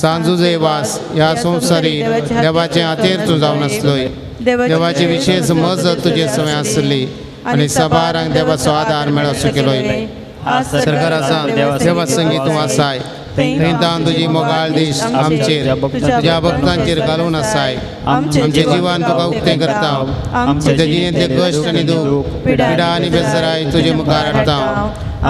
सांजुजे वास ह्या संवसारी देवाचें हातेर तूं जावन आसलोय. देवाची विशेश मजत तुजे सवें आसली आनी सबारांक देवाचो आदार मेळोसो केलोय. सरकाराचा देवा संगी तूं आसाय, थंय तावन तुजी मोगाळ दीस आमचेर तुज्या भक्तांचेर घालून आसाय. आमचें जिवन तुका उक्तें करता. आमच्या जिणेंतले कश्ट आनी दूख, पिडा आनी बेजाराय तुजे मुखार हाडटा.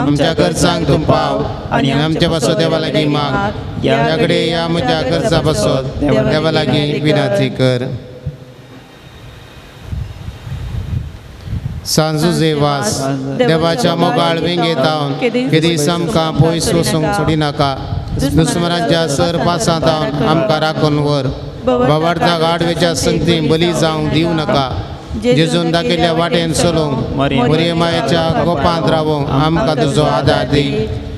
आमच्या गरजांक तूं पाव आनी आमच्या पासत देवा लागीं माग. ह्या कडेन ह्या म्हज्या गरजा पासत देवा लागीं विनंती कर. सांजुजे वास देवाच्या मोगाळ वेंगेत तावन केदीस आमकां पयस वचूंक सोडिनाका. दुस्मनाच्या सर पासांत तावन आमकां राखून व्हर. बाबार्थाक आडवेच्या संगती बली जावंक दिवं नाका. जेजून दाखयल्ल्या वाटेन चलूंक मरिये मायेच्या गोपांत रावूंक आमकां तुजो आदार दी.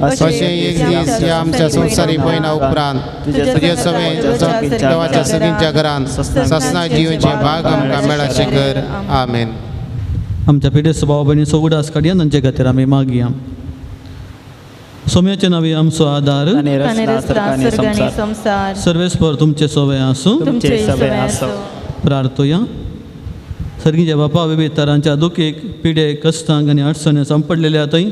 अशें एक दीस ह्या आमच्या संवसारी पयना उपरांत तुजे सवें देवाच्या सगळींच्या घरांत ससना जिवनचे भाग आमकां मेळाशें कर. आमेन. आमच्या पिडेस्त भाव भयणीचो उगडास काडया, तांचे खातीर आमी मागया. सोम्याचे नांवे आमचो आदार सर्वेस्पर तुमचे सोवे आसूं. प्रार्थोया. सर्गीच्या बापा, विविध तरांच्या दुखीक, पिडे, कश्टांक आनी अडचण्यो सांपडलेल्या थंय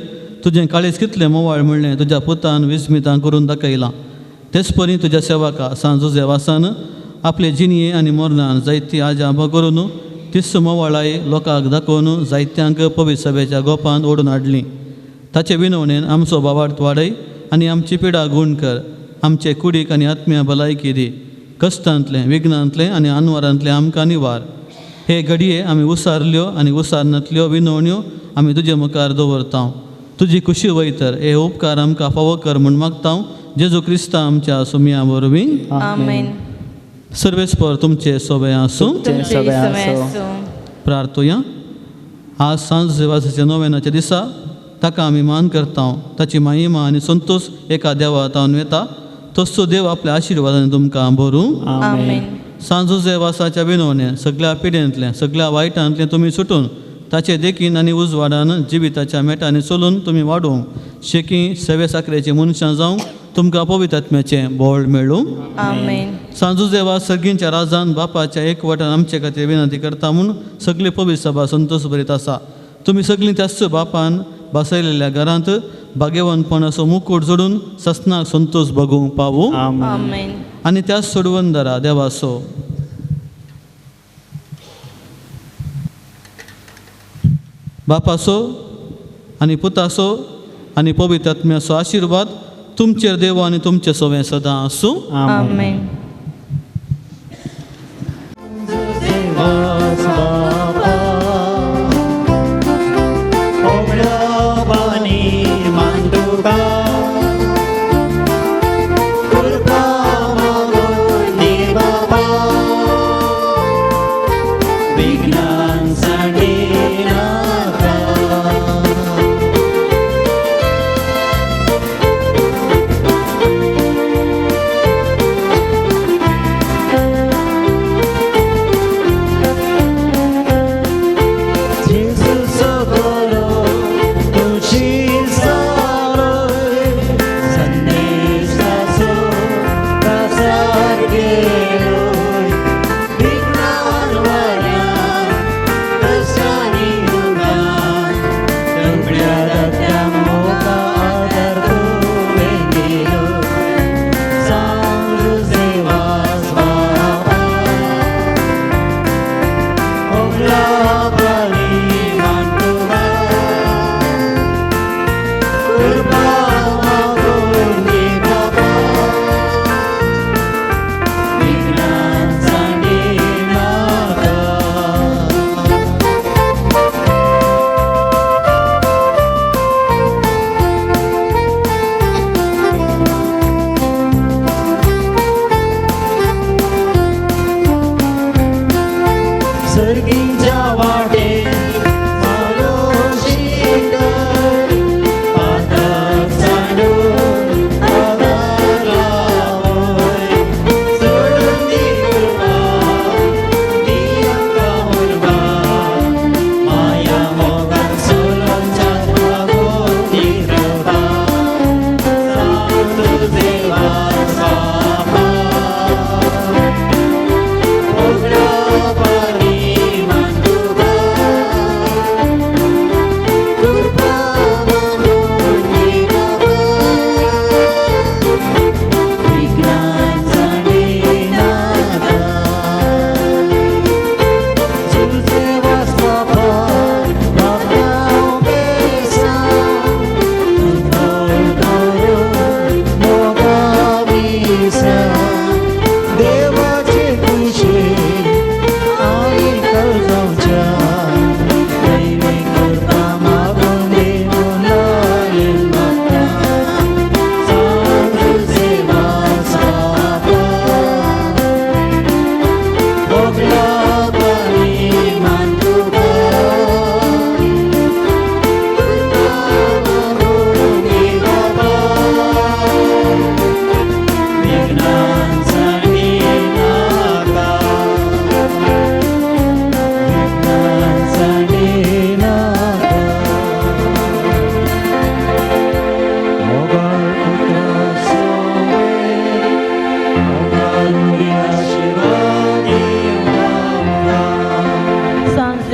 तुजें काळीज कितलें मोवाळ म्हणलें तुज्या पुतान विस्मितां करून दाखयलां. तेच परी तुज्या सेवका सांजुजे वासान आपले जिणये आनी मरणान जायती आजाबां करून तिस मोवाळाय लोकांक दाखोवन जायत्यांक पवित्र सभेच्या गोपांत ओडून हाडली. ताचे विनवणेन आमचो बाबार्थ वाडय आनी आमची पिडा गूण कर. आमचे कुडीक आनी आत्म्या भलायकी दी. कश्टांतलें, विघ्नांतलें आनी अनवारांतलें आमकां निवार. हे घडये आमी उसारल्यो आनी उसारनातल्यो विनवण्यो आमी तुजे मुखार दवरता. तुजी खुशी वयतर हे उपकार आमकां फावो कर म्हूण मागता. जेजू क्रिस्ता आमच्या सुमया वरवीं. आमेन. सर्वेस्पर तुमचे सोबे आसूं. प्रार्थोया. आज सांज देवासाच्या नोवेनाच्या दिसा ताका आमी मान करता. ताची महिमा आनी संतोश एका देवा तावन वेता. तसो देव आपल्या आशिर्वादान तुमकां भरूं. सांजुजे वासाच्या विनवणे सगळ्या पिडेंतलें, सगळ्या वायटांतलें तुमी सुटून ताचे देखीन आनी उजवाडान जिविताच्या मेटांनी चलून तुमी वाडोवंक शेकी सेवे साकरेची मनशां जावंक तुमकां पवित्र आत्म्याचें बळ मेळूं. सांजुजे वास सर्गींच्या राजान बापाच्या एकवटान आमचे खातीर विनंती करता म्हूण सगळी पवित्र सभा संतोश भरीत आसा. तुमी सगळीं त्याच बापान बसयलेल्या घरांत भाग्यवनपणाचो मुकूट जोडून ससनाक संतोश भोगूंक पावूं. आनी त्याच सोडवंदरा देवाचो बापाचो आनी पुताचो आनी पवित्र आत्म्याचो आशिर्वाद तुमचेर देव आनी तुमचे सोवें सदां आसूं. आमेन.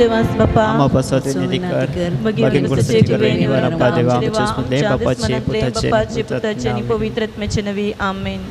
देवास बापा आमा पासत विनंती कर मागीर कुर्साची कृपे निवार आमकां देवा आमच्या दुस्मनांतले बापाचे पुताचे बापाचे आनी पुताचे पवित्र आत्म्याचे नवी. आमेन.